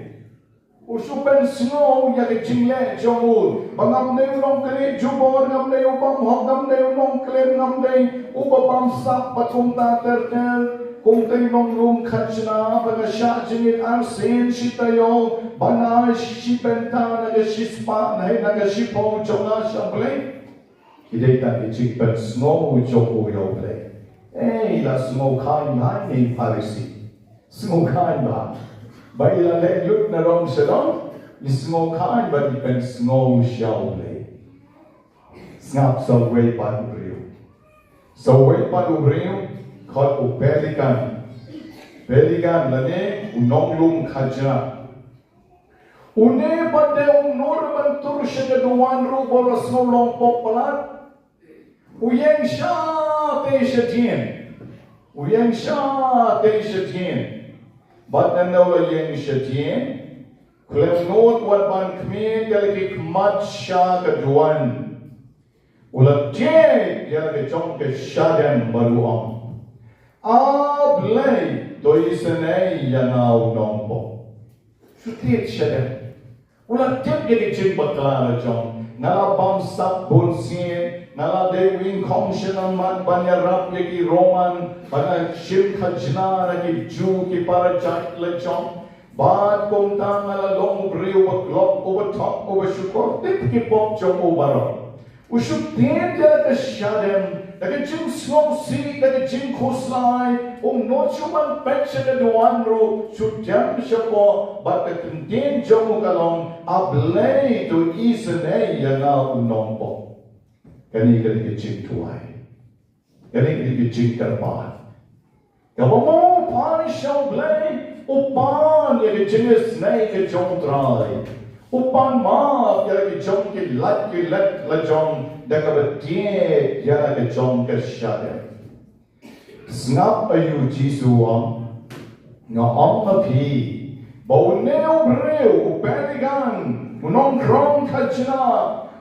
U shu pynsngew ïa ki jingleh jong u. Ba ngam dei u nongknieh jubor, ngam dei u bym hok, ngam dei u nongklim, ngam dei uba bym sap, bad kumta ter ter. Kumta nonglum khajna, ba nga shah jingit arsien shi taïew, ban ai shi bynta na ka shispah, na ka shiphew jong nga sha Blei. Ki dei tang ki jingpynsngew jong u ïa u Blei. Ei, la sngewkhlaiñ bha ïa i Pharisi. Sngewkhlaiñ bha. Ba i la leh lut na dong sha dong, i sngewkhlaiñ bad i pynsngew sha u Blei. Sngap, sa uwei pat u briew. Sa uwei pat u briew, khot u publican. Publican lane u nonglum khajna. Une pat de um nud ban tur sha ka duwan ruh ba u la sngew long pop palat. U ïeng shatei shatien. U ïeng shatei shatien. Bad ynda u la ïeng shatien, khlem nud wat ban khmih ïa la ki khmat sha ka duwan, u la thied ïa la ka jong ka shadem bad u ong, A Blei, to isynei ïa nga u nongpop. Shu thied shadem. U la tip ïa ki jingbakla la jong. Nga la bamsap bunsien, nga la dei u ingkhong sha namar ban ïarap ïa ki Roman, ban ïa shim khajna na ki Jiw ki para jait la jong. Bad kumta nga la long u briew uba klop, uba thok, uba shukor, tip ki pop jong u baroh. U shu thied ïa la ka shadem, da ka jingsngewsih, da ka jingkhuslai, um nud shuh ban peit sha ka duwan ruh, shu dem shapoh, bad ka kyntien jong u ka long, A Blei to isynei ïa nga u nongpop. Kane ka dei ka jingduwai. Kane ka dei ka jingkyrpad. Kaba ma u pan sha u Blei, u pan ïa ka jingisynei ka jong u Trai. U pan map ïa la ka jong ki lait ki let la jong da kaba thied ïa la ka jong ka shadem. Sngap aïu Jisu u ong, nga ong ha phi, ba une u briew u publican, u nongkhrong khajna,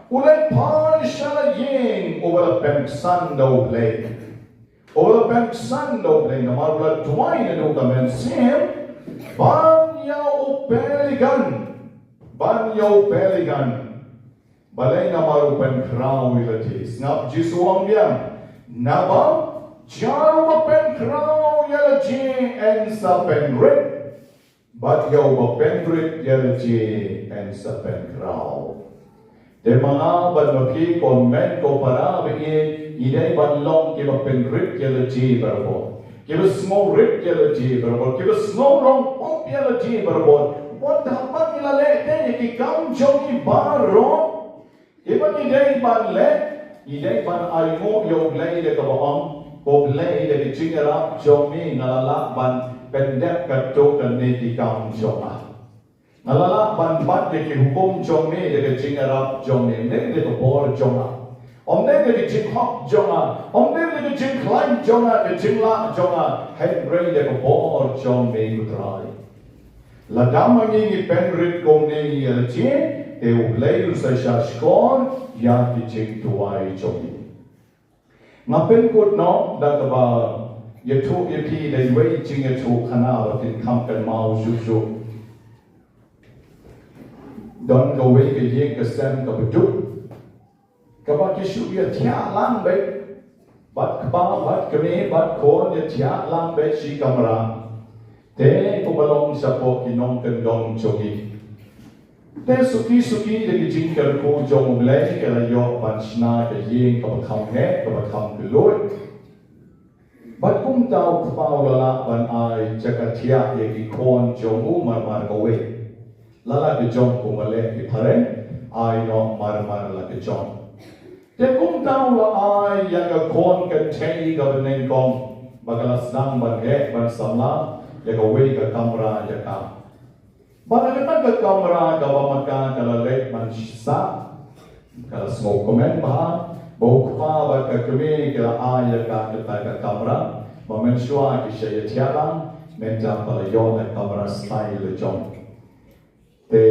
u leit pan sha la ïing uba la pynksan da u Blei. U la pynksan da u Blei namar u la duwai naduh ka mynsiem ban ïa u publican. Ban ïa u publican. Balei? Namar u pynkhraw ïa lade. Sngap Jisu u ong biang. Naba jar uba pynkhraw ïa lade yn sa pynrit. Bad ïa uba pynrit ïa lade yn sa pynkhraw. Te ma nga bad ma phi, ko hynmen ko para ba ïeit, ngi dei ban long kiba pynrit ïa lade barabor. Kiba sngew rit ïa lade barabor. Kiba sngew long pop ïa lade barabor. Wat haba ngi la leh te ïa ki kam jong ngi baroh. Ïa ba ngi dei ban leh, ngi dei ban ainguh ïa u Blei da kaba ong, ko Blei da ka jingïarap jong me nga la lah ban pyndep katto katne ki kam jong nga. Nga la lah ban bat ïa ki hukum jong me da ka jingïarap jong me, ym dei da ka bor jong nga. Ym dei da ka jinghok jong nga, ym dei da ka jingkhlaiñ jong nga, ka jinglah jong nga, hynrei da ka bor jong me ko Trai. Lada ma ngi ngi pynrit kumne ïa lade, te u Blei un sa shahshkor ïa ki jingduwai jong ngi. Nga pynkut noh da kaba Ïathuh ïa phi da iwei i jingïathuh khana ba phin kham kynmaw shuh shuh. Don kawei ka ïing ka sem kaba duk, kaba ki shu ïathiah lang beit. Bad kpa bad kmie bad khun ïathiah lang beit shi kamra. Te kumba long shapoh ki nongkyndong jong ngi. Te suki suki da ki jingkyrkhu jong U Blei ka la ïoh ban shna ka ïing kaba kham heh kaba kham kylluid. Bad kumta u kpa u la lah ban ai jaka thiah ïa ki khun jong u marmar kawei. La lah ka jong kumba leh ki phareng, ai noh marmar la ka jong. Te kumta u la ai ïa ka khun kynthei kaba nyngkong ba ka la sdang ban leh ban samla ïa kawei ka kamra ïa ka. Bad ha kata ka kamra kaba ma ka ka la leit ban sah, ka la sngewkmen bha ba u kpa bad ka kmie ki la ai ïa ka kata ka kamra ba mynshuwa ki shah ïathiah lang, mynta ba la ïoh na kamra stai la jong. Te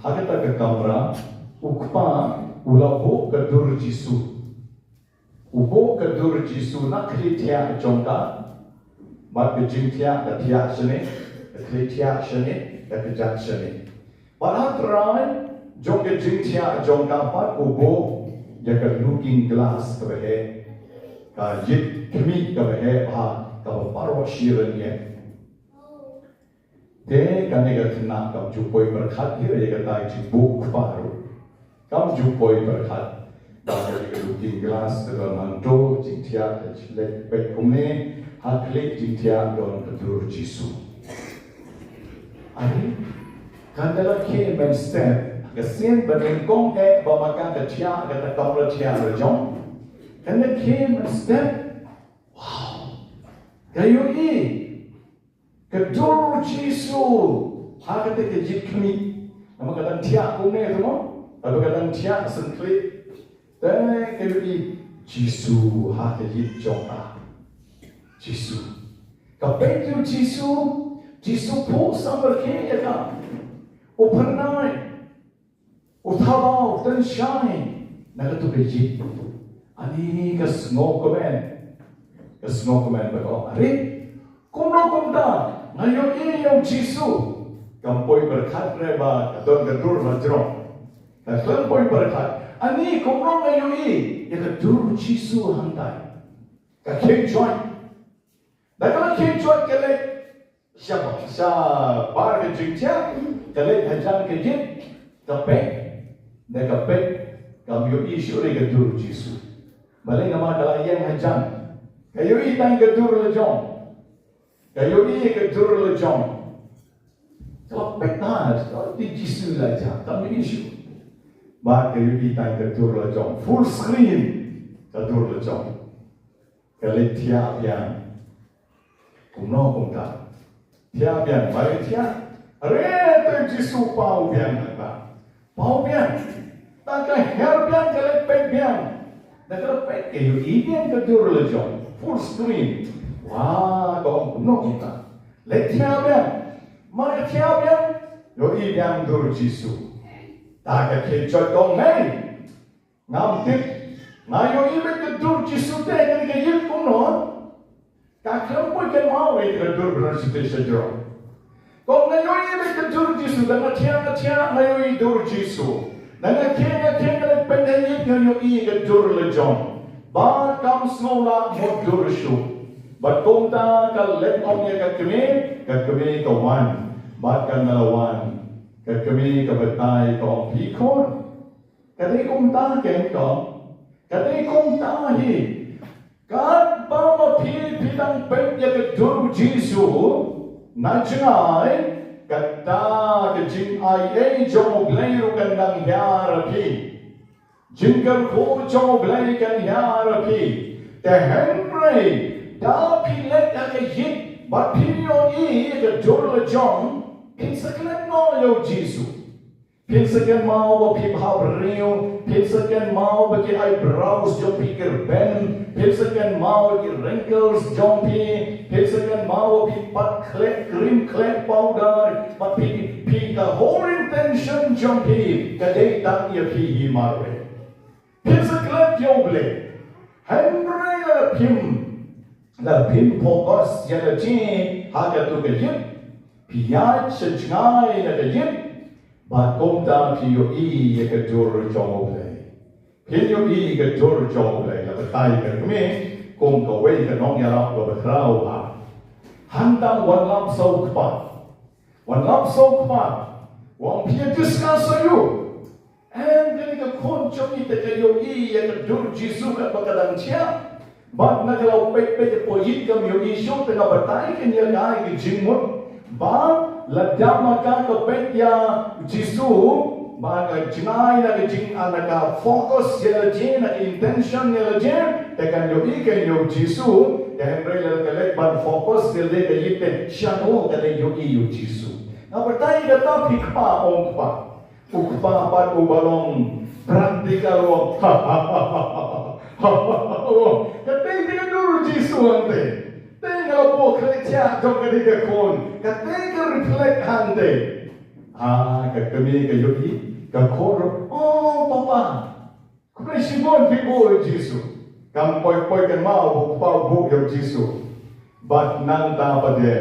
ha kata ka kamra u kpa u la buh ka dur Jisu. U buh ka dur Jisu na khlieh thiah jong ka. Bad ka jingthiah ka thiah shane, ka khlieh thiah shane, ka kjat shane. Bad ha trai jong ka jingthiah jong ka pat u buh ïa ka looking glass kaba heh, ka ïit khmih kaba heh bha kaba baroh shi rynïeng. Te kane ka khynnah kam ju poi pyrkhat hi ïa kata ka jingbuh kpa ruh. Kam ju poi pyrkhat ba ka looking glass ka don hangto, jingthiah ka leit peit kumne, ha khlieh jingthiah don ka dur Jisu. Are, kan da la khie mynstep, ka sien ba nyngkong eh ba ma ka ka thiah kata ka kamra thiah la jong. Kan da khie mynstep. Wow. Ka ïohi ka dur Jisu ha kata ka ïit khmih. Namar ka dang thiah kumne, kumno? Haba ka dang thiah sngewkhlieh. Te ka ïohi Jisu ha ka ïit jong ka. Jisu. Ka peit ïa u Jisu, Jisu phuh samrkhie ïa ka. U phyrnai. U thaw, u tynshai na kato ka ïit. Ani ka sngewkmen. Ka sngewkmen ba ka ong, are, kumno kumta nga ïohi ïa u Jisu. Kam poi pyrkhat re ba ka don ka dur la jrong. Ka khlem poi pyrkhat. Ani kumno nga ïohi ïa ka dur Jisu hangtai. Ka kheiñ joit. Da ka la kheiñ joit ka leit sha, sha bar ka jingthiah, ka leit hajan ka ïit, ka peit, da ka peit, kam ïohi shuh re ka dur Jisu. Balei? Namar ka la ïeng hajan. Ka ïohi tang ka dur la jong. Ka ïohi ka dur la jong. Ka la peit ha, ka ïohi Jisu la jong, kam ïohi shuh. Bad ka ïohi tang ka dur la jong. Full screen ka dur la jong. Ka leit thiah biang. Kumno kumta? Thiah biang, ba leit thiah. Are, te Jisu paw biang kata. Paw biang. Te ka her biang, ka leit peit biang. Da ka leit peit ka ïohi biang ka dur la jong. Full screen. Wah, ka ong kumno kumta? Leit thiah biang. Mar thiah biang, ïohi biang dur Jisu. Te ka kheiñ joit ka ong, hei. Ngam tip. Nga ïohi beit ka dur Jisu te ha kane ka ïit kumno. Ka khlem poi kynmaw ïa ka dur Jisu te sha jrong. Ka ong nga ïohi beit ka dur Jisu, da nga thiah nga thiah nga ïohi dur Jisu. Da nga kheiñ nga kheiñ nga leit peit ha ïit nga ïohi ka dur la jong. Bad kam sngew lah mutdur shuh. Bad kumta ka leit ong ïa ka kmie, ka kmie ka wan. Bad kan da la wan, ka kmie ka batai ka ong, phi khun. Ka dei kumta kein, ka ong. Ka dei kumta hi. Katba ma phi phi dang peit ïa ka dur Jisu na jngai, kata ka jingai ei jong U Blei ruh kan dang hiar ha phi. Jingkyrkhu jong U Blei kan hiar ha phi. Te hynrei da phi leit ha ka ïit bad phi ïohi ïa ka dur la jong, phin sa klet noh ïa U Jisu. Phin sa kynmaw ba phi bhabriew, phin sa kynmaw ba ki eyebrows jong phi ki rben, phin sa kynmaw ba ki wrinkles jong phi, phin sa kynmaw ba phi pat khleh cream, khleh powder, ba phi, phi, ka whole intention jong phi ka dei tang ïa phi hi marwei. Phin sa klet ïa U Blei. Hynrei lada phim Lada phin focus ïa la jong, ha katu ka ïit, phi ïaid sha jngai na ka ïit, bad kumta phi ïohi ïa ka dur jong U Blei. Phin ïohi ïa ka dur jong U Blei, la batai ka kmie, kum kawei ka nongïarap kaba khraw ha. Hangta wan lap sha u kpa. Wan lap sha u kpa. Wan phi discuss ïa u. Em, kane ka khun jong ngi te ka ïohi ïa ka dur Jisu katba ka dang thiah. Bad na ka la peit peit hapoh ïit kam ïohi shuh, te nga batai kane ïa ka ai ka jingmut. Bad lada ma ka ka peit ïa Jisu, ma ka jngai na ka jing, ah, na ka focus ïa la jong, na ka intention ïa la jong, te kan ïohi kan ïa u Jisu. Te hynrei lada ka leit ban focus ïa la ka ïit te, shano ka leit ïohi ïa u Jisu. Nga batai kata phi kpa, ong kpa. U kpa pat uba long practical, u ong. Ka tei te ka dur Jisu hangtei. Te nga la buh khleh thiah jong kane ka khun. Ka tei ka reflect hangtei. Ah, ka kmie ka ïohi, ka khun ruh. Oh, papa. Kumne shibun phi buh ïa u Jisu. Kam poi poi kan ma u kpa u buh ïa u Jisu. Bad nangta pat de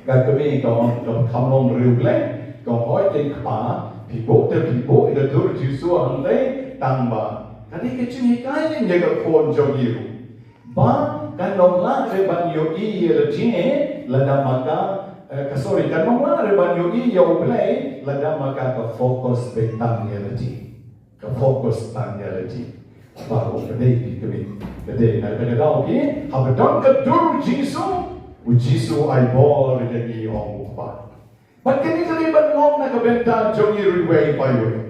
ka kmie ka ong, ka kham long riewblei. Ka ong, hooid te kpa, phi buh te phi buh ïa ka dur Jisu hangtei, tang ba kane ka jinghikai ïa ka khun jong ngi ruh. Ba kan ym lah re ban ïohi ïa la jong, lada ma ka, eh, ka, sorry, kan ym lah re ban ïohi ïa U Blei lada ma ka ka focus beit tang ïa la jong. Ka focus tang ïa la jong. Ba u ka dei phi kmie, ka dei na ka daw phi, haba don ka dur Jisu, u Jisu ai bor ïa ngi, ong u kpa. Bad kane ka dei ban long na ka bynta jong ngi iwei pa iwei.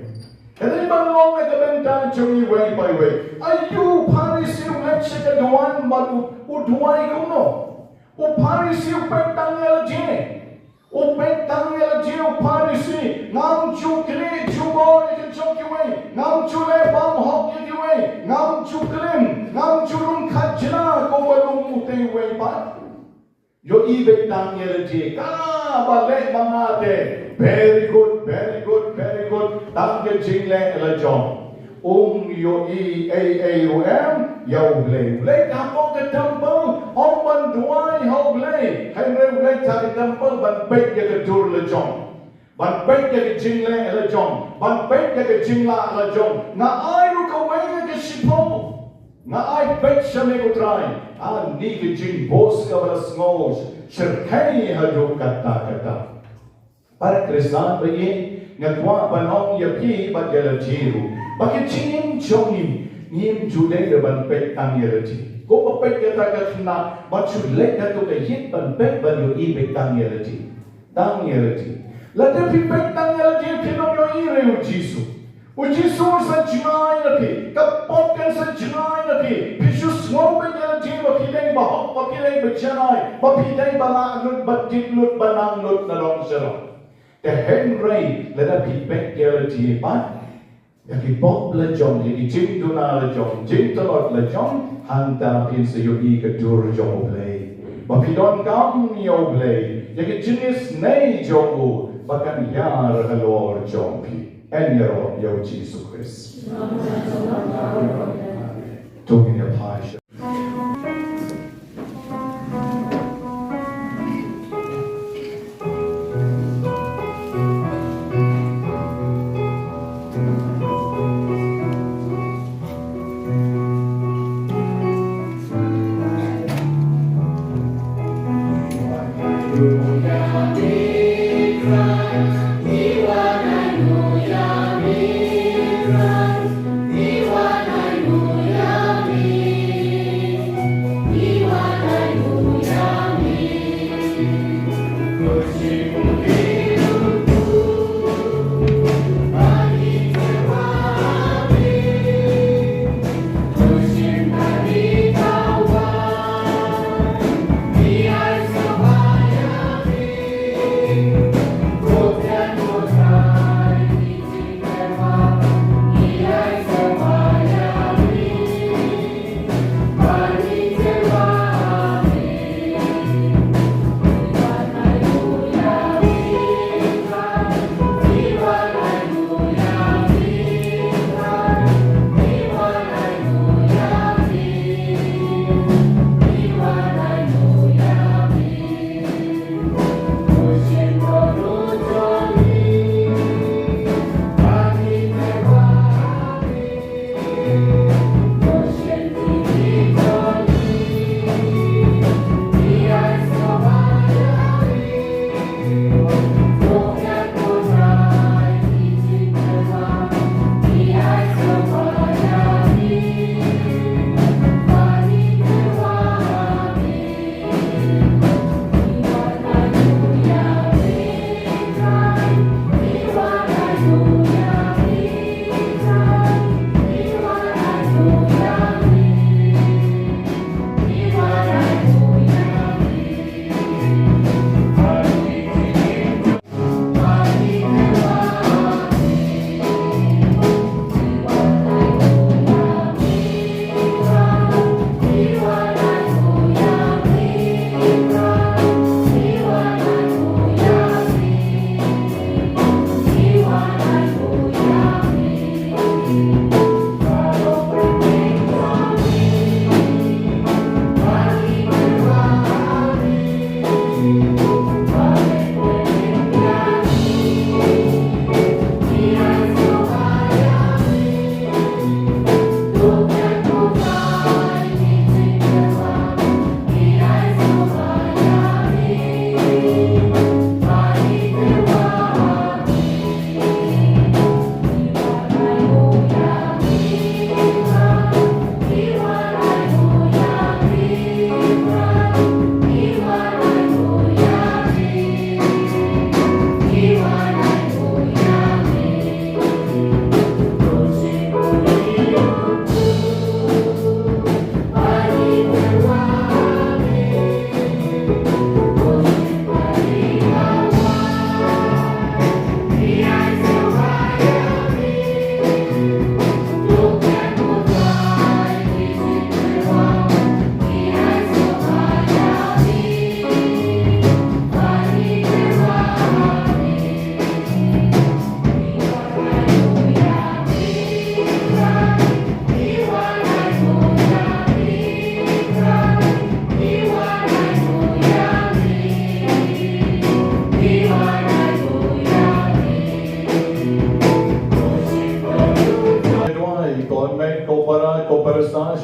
Ka dei ban long na ka bynta jong ngi iwei pa iwei. Aïu u Pharisi u leit sha ka duwan bad u, u duwai kumno? U Pharisi u peit tang ïa la jong. U peit tang ïa la jong u Pharisi. Ngam ju knieh jubor ïa ka jong kiwei. Ngam ju leh bymhok ïa kiwei. Ngam ju klim. Ngam ju rung khajna kumba rung utei uwei pat. Ïohi beit tang ïa la jong. Kaba leh ma nga te. Very good, very good, very good. Tang ka jingleh la jong. Um ïohi ei ei ruh em ïa U Blei. U Blei hapoh ka temple, ym ban duwai ha U Blei. Hynrei U Blei ha ka temple ban peit ïa ka dur la jong. Ban peit ïa ka jingleh la jong, ban peit ïa ka jinglah la jong. Nga ai ruh kawei ïa ka shiphew. Nga ai beit sha me ko Trai. Ani ka jingbus kaba la sngew shyrkhei haduh katta katta. Para Khristan ba ïeit, nga kwah ban ong ïa phi bad ïa la jong ruh, ba ka jingim jong ngi, ngim ju dei ban peit tang ïa la jong. Ko ba peit ïa kata ka khynnah, ba shu leit hato ka ïit ban peit, ban ïohi beit tang ïa la jong. Tang ïa la jong. Lada phi peit tang ïa la jong, phin ym ïohi re u Jisu. U Jisu sa jngai na phi, ka pop kan sa jngai na phi. Phi shu sngew beit ïa la jong ba phi dei ba hok, ba phi dei ba janai, ba phi dei ba lah lut, ba tip lut, ba nang lut na long sha long. Te hynrei lada phi peit ïa la jong pat, ïa ki pop la jong, ïa ki jingduna la jong, jingtlot la jong, hangta phin sa ïohi ka dur jong U Blei. Ba phi donkam ïa U Blei, ïa ki jingisynei jong u, ba kan ïar halor jong phi. Yn ïaroh ïa u Jisu Khrist. To ngin ïa phai sha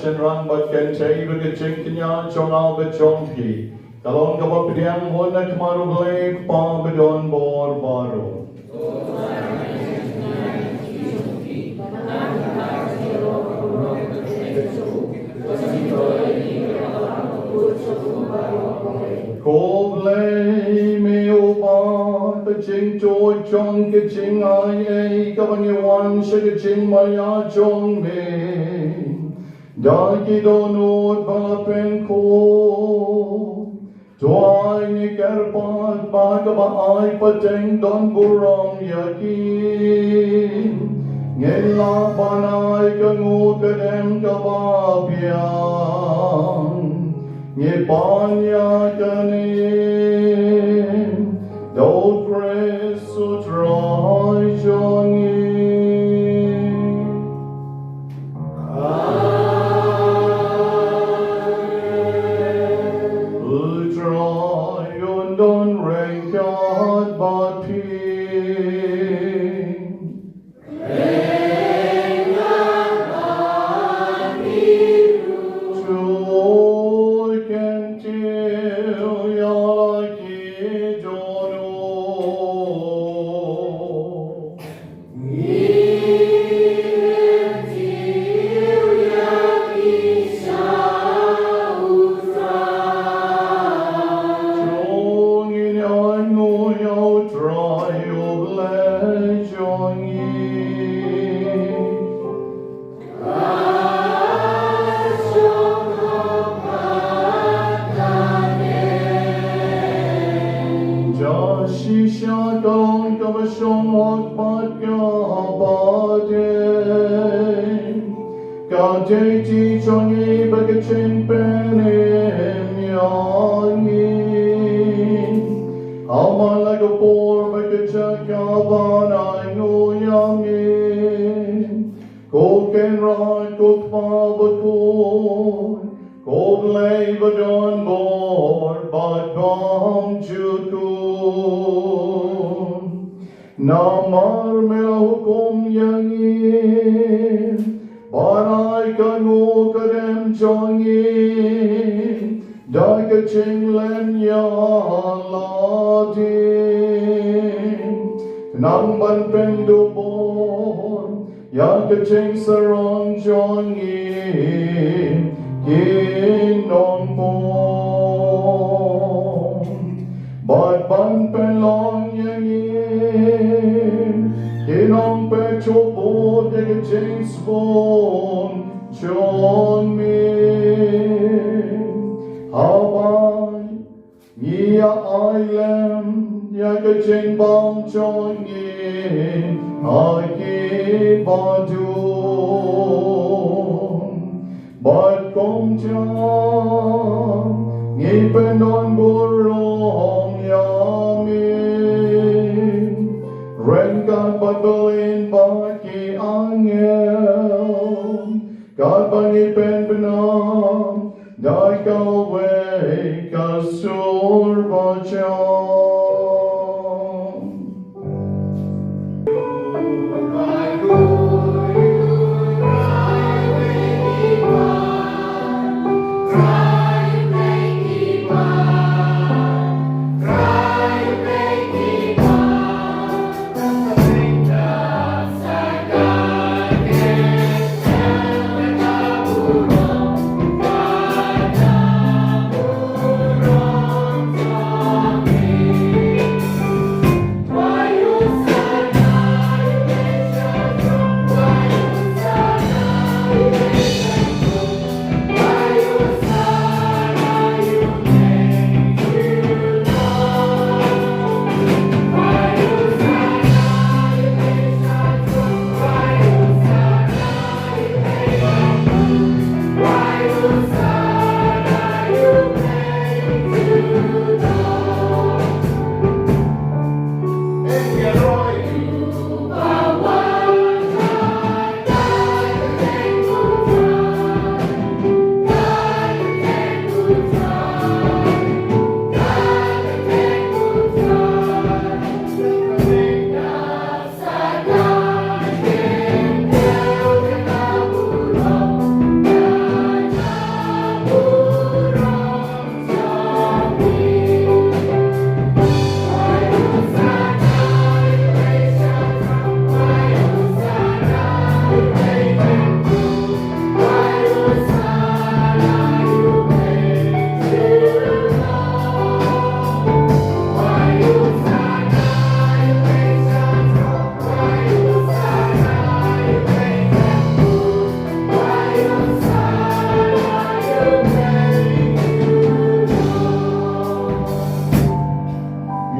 Shynrang bad kynthei, ba ka jingkñia jong nga bad jong phi ka long kaba pdiang bun ha khmat U Blei U Kpa badonbor baroh. Ko Blei me u bat ka jingtuid jong ka jingai ei, kaba ngi wan sha ka jingmaïa jong me da ki dohnud ba pynkhop. To ai ngi kyrpad ba kaba ai pateng don burom ïa ki, ngin lah ban ai ka nguh ka dem kaba biang. Ngi pan ïa kane da U Khrist U Trai jong ngi. U Trai un don ryngkat bad phi. To kyntiew ïa la ki dohnud. To ngin ïa nguh ïa U Trai U Blei jong ngi. Ka shisha ka long kaba shong hok bad kaba dei. Ka dei ti jong ngi bad ka jingpynim ïa ngi. Ha man la ka por bad ka jaka ban ainguh ïa ngi. Ko Kynrad, ko Kpa bakhuid, ko Blei badonbor bad bymjukut. Namar me la hukum ïa ngi ban ai ka nguh ka dem jong ngi da ka jinglen ïa la ding, khnang ban pynduh bor ïa ka jingsarong jong ngi ki nongpop, bad ban pynlong ïa ngi ki nongpynduh bor ïa ka jingsbun jong me. Haba ngi ïa ai lem ïa ka jingbam jong ngi ha ki badun, bad kumta ngi pyndon burom ïa me ryngkat bad Blei bad ki angel, katba ngi pynbna da kawei ka sur bajam.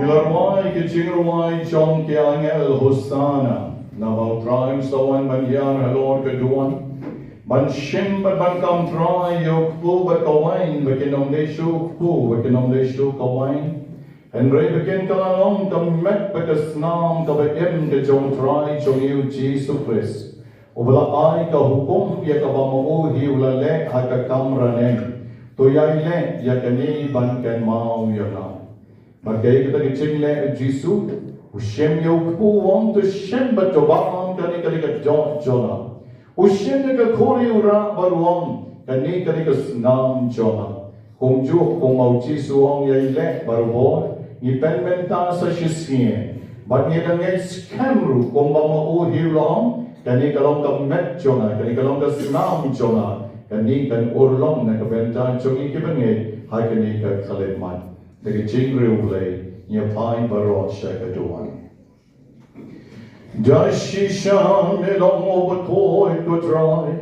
Ngi la rwai ki jingrwai jong ki angel, Hosana. Naba U Trai u sa wan ban hiar halor ka duwan. Ban shim bad ban kam trai ïa u kpu bad ka wain, ba kin ym dei shuh u kpu bad kin ym dei shuh ka wain. Hynrei ba kin kylla long ka met bad ka snam kaba im ka jong U Trai jong ngi U Jisu Khrist, uba la ai ka hukum ïa kaba ma u hi u la leh ha ka kamra neng. To ïai leh ïa kane ban kynmaw ïa nga. Bad kaei kata ka jingleh U Jisu? U shim ïa u kpu, u ong, to shim bad to bam, kane ka dei ka doh jong nga. U shim ïa ka khuri, u rah bad u ong, kane ka dei ka snam jong nga. Kumjuh kumba U Jisu u ong ïa i leh barabor, ngi pynbynta sa shisien. Bad ngi dang ngeit skhem ruh kumba ma u hi u la ong, kane ka long ka met jong nga, kane ka long ka snam jong nga, kane kan urlong na ka bynta jong ngi kiba ngeit ha kane ka khyllipmat. Da ka jingriewblei ngin ïa phai baroh sha ka duwan. Da shisha me long uba khuid, ko Trai,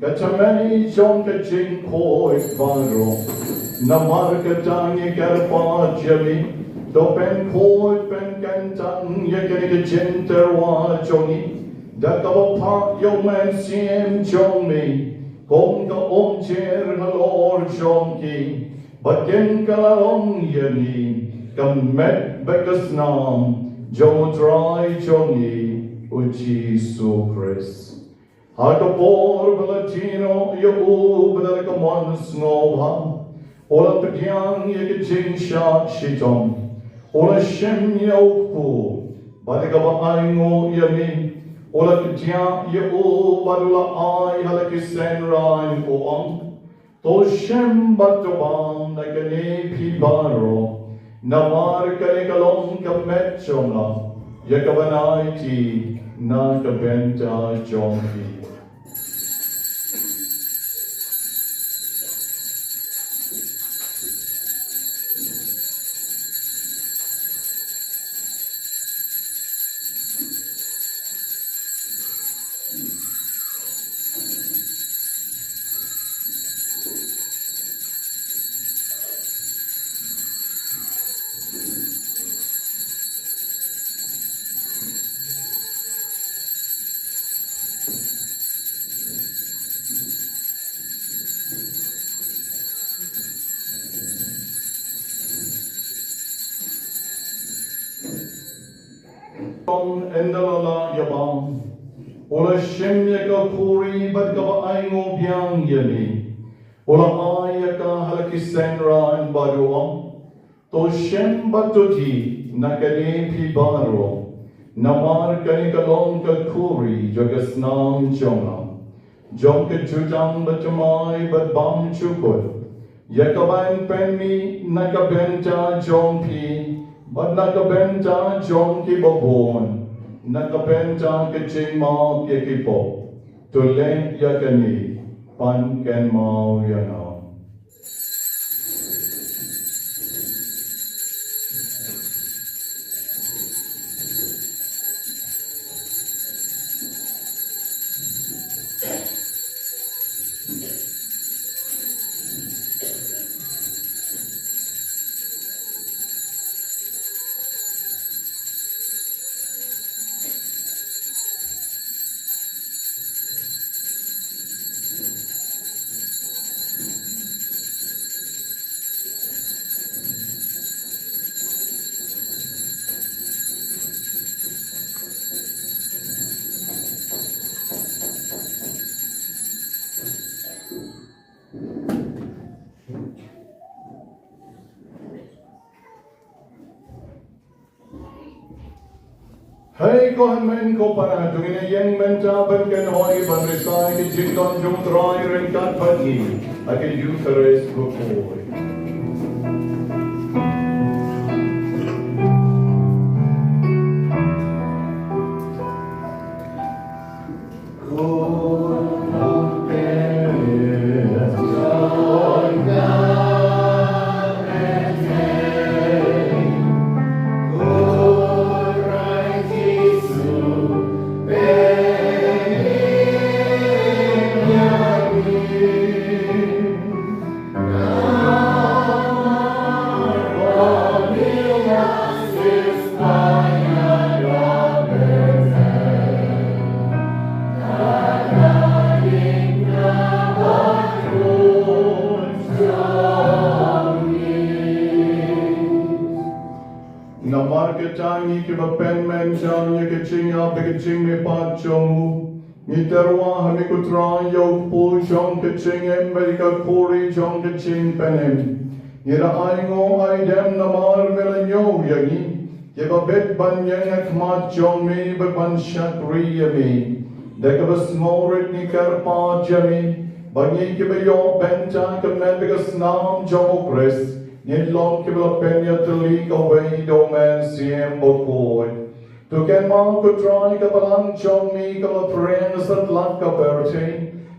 ka tymmen jong ka jingkhuid baroh. Namar kata ngi kyrpad ïa me, to pynkhuid pynkyntang ïa kane ka jingtyrwa jong ngi da kaba phah ïa U Mynsiem jong me kum ka umjer halor jong ki, ba kin kylla long ïa ngi ka met bad ka snam jong U Trai jong ngi U Jisu Khrist. Ha ka por ba la die noh ïa u, ba la ka mon sngewbha, u la pdiang ïa ka jingshah shitom, u la shim ïa u kpu, bad da kaba ainguh ïa me, u la kdiah ïa u bad u la ai ha la ki synran, u ong, to shim bad to bam na kane phi baroh, namar kane ka long ka met jong nga, ïa kaba nai ti na ka bynta jong phi. Ynda la lah ïa bam, u la shim ïa ka khuri bad kaba ainguh biang ïa me, u la ai ïa ka ha la ki synran bad u ong, to shim bad to die na kane phi baroh, namar kane ka long ka khuri jong ka snam jong nga, jong ka jutang bathymmai bad bymjukut, ïa kaban pynmih na ka bynta jong phi bad na ka bynta jong kiba bun, na ka bynta ka jingmap ïa ki pop. To leh ïa kane ban kynmaw ïa nga. Hei ko hynmen ko para, to ngin ïeng mynta ban kynhoi ban risa ïa ki jingdon jong U Trai ryngkat bad ngi ha ka Eukharist bakhuid. Namar kata ngi kiba pynmynjur ïa ka jingïap bad ka jingmihpat jong u, ngi tyrwa ha me ko Trai ïa u kpu jong ka jingim bad ïa ka khuri jong ka jingpynim. Ngi la ainguh aidem namar me la ñiew ïa ngi, kiba bit ban ïeng ha khmat jong me bad ban shakri ïa me. Da kaba sngewrit ngi kyrpad ïa me ba ngi kiba ïoh bynta ka met bad ka snam jong u Khrist ngin long kiba la pynïatylli kawei da u Mynsiem Bakhuid. To kynmaw ko Trai ka balang jong me kaba la pyrshang satlak ka pyrthei,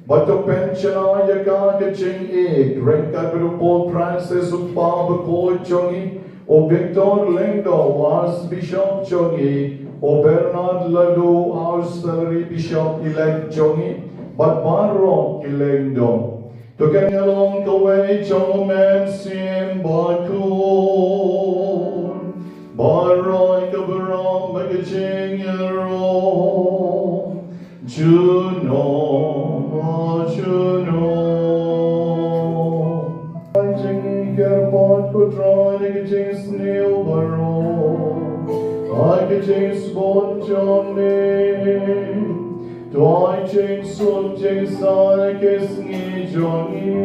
bad to pynshna ïa ka ka jingïeit ryngkat bad u Pope Francis u Kpa Bakhuid jong ngi, u Victor Lyngdoh u Archbishop jong ngi, u Bernard Laloo u Auxiliary Bishop Elect jong ngi, bad baroh ki Lyngdoh. To kynmaw ïa ka long kawei jong u Mynsiem Bakhuid, baroh ka burom bad ka jingïaroh junom ha junom. Ai jingkyrpad ko Trai da ka jingsniew baroh, ai ka jingsbun jong me, to ai jingsuk jingsain ha ki sngi jong ngi.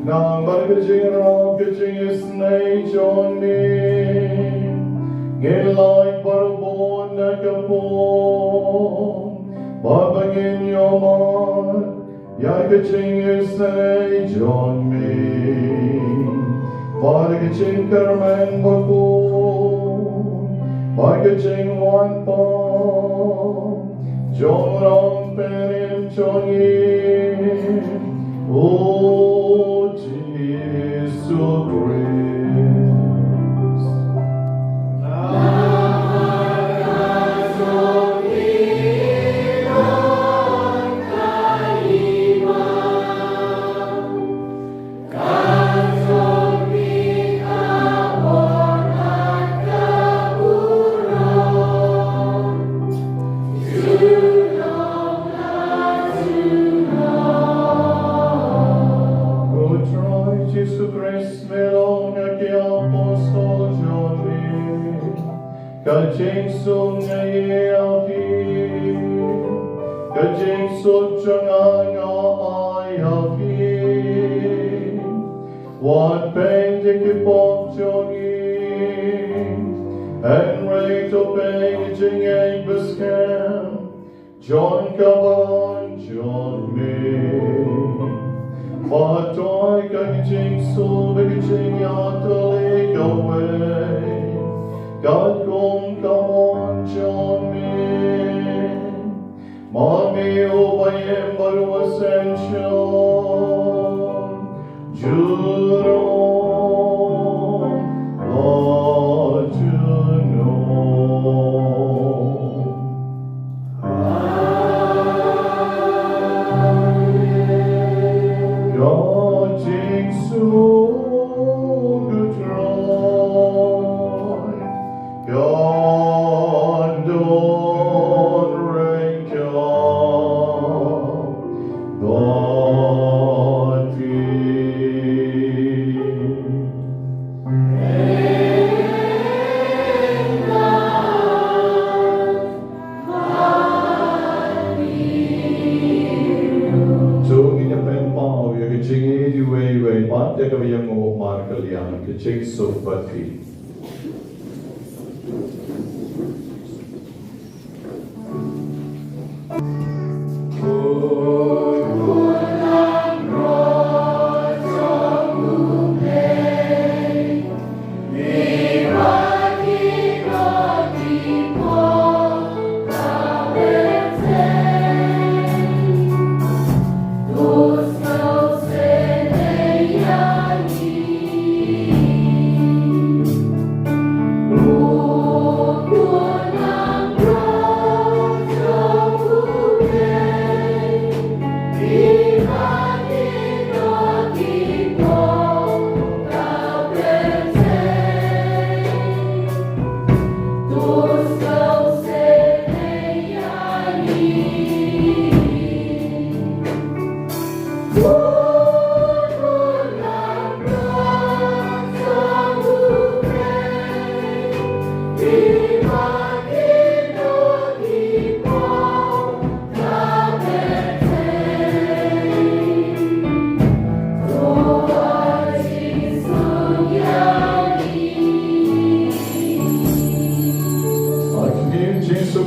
Nang bad ka jingïarap ka jingisynei jong me, ngin lait baroh bun na ka pung, ba ngin ïoh mad ïa ka jingisynei jong me, bad ka jingkyrmen bakhuid, bad ka jingwan pop jong u Nongpynim jong ngi, u Jisu Khrist. Ko Trai Jisu Khrist, me la ong ha ki apostol jong me, ka jingsuk nga ai ha phi, ka jingsuk jong nga nga ai ha phi. Wat peit ïa ki pop jong ngi, hynrei to peit ïa ka jingngeit baskhem jong ka balang jong me. Bad to ai ka jingsuk bad ka jingïatylli kawei, katkum ka mon jong me. Ma me uba im bad uba synshar junom la junom. Amen. Ka jingsuk u Trai kan don ryngkat bad phi. To ngin ïa pynpaw ïa ka jingïeit iwei ïa iwei pat ïa kaba ïanguh markylliang, ka jingsuk bad phi.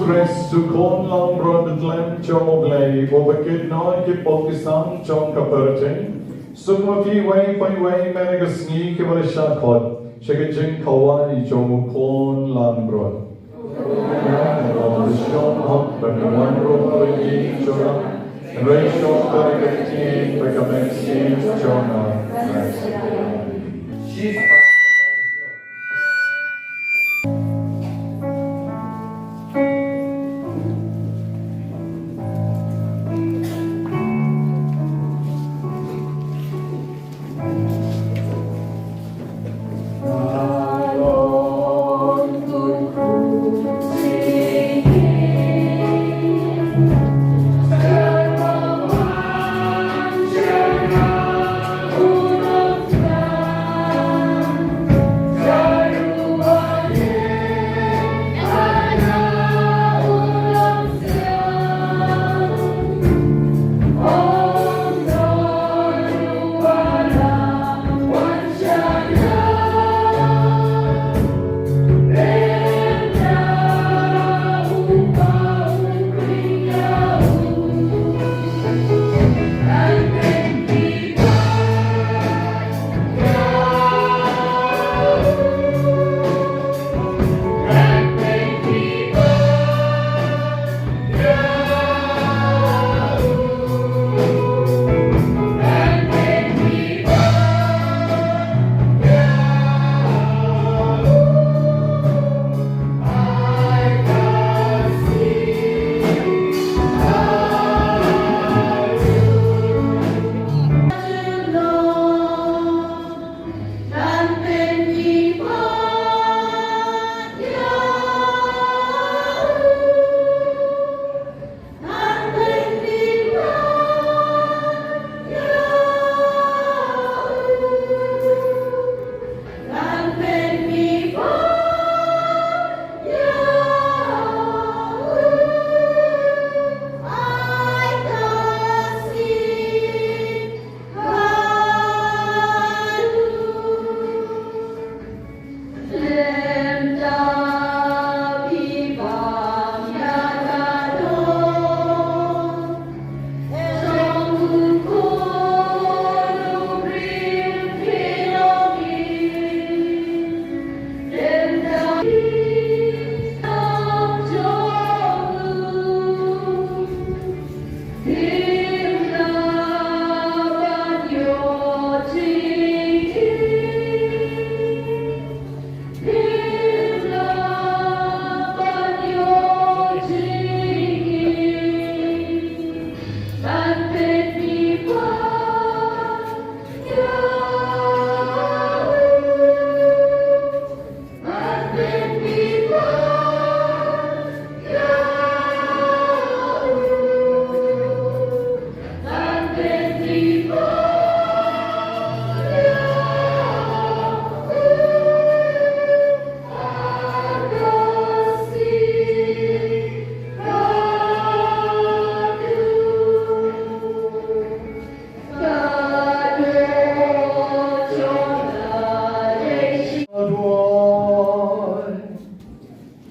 Khrist u khun langbrot u khlem jong U Blei, uba kit noh ïa ki pop ki sam jong ka pyrthei. Suk ma phi iwei pa iwei mynne ka sngi kiba la shah khot sha ka jingkhawai jong u khun langbrot. Ïa, ïa, ïa, shong hok ban wan ruh ïa ki jong nga. Hynrei shong bad ka ktien, bad ka mynsiem jong nga.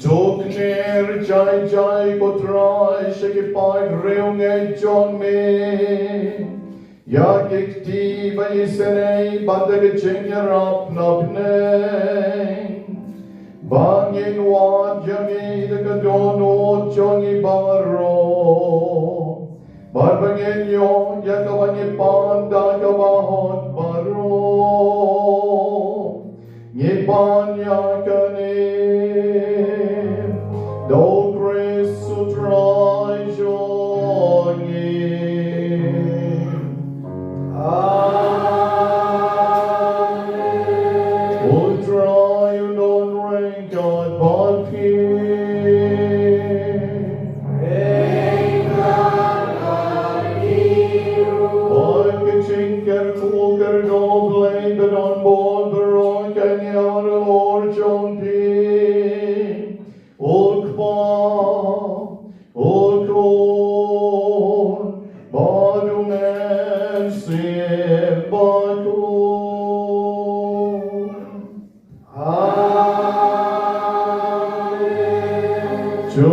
To kner jai jai ko Trai sha ki paidbah riewngeit jong me. Ïa ki kti ba isynei bad da ka jingïarap na bneng. Ba ngin wad ïa me da ka dohnud jong ngi baroh. Bad ba ngin ïoh ïa kaba ngi pan da kaba hok baroh. Ngi pan ïa kane da U Khrist U Trai jong ngi. Amen. U Trai un don ryngkat bad phi. Bad ka jingkyrkhu kyrdoh U Blei ba don bun baroh kan ïaid halor jong phi. U Kpa, U Khun, bad U Mynsiem Bakhuid. Amen. To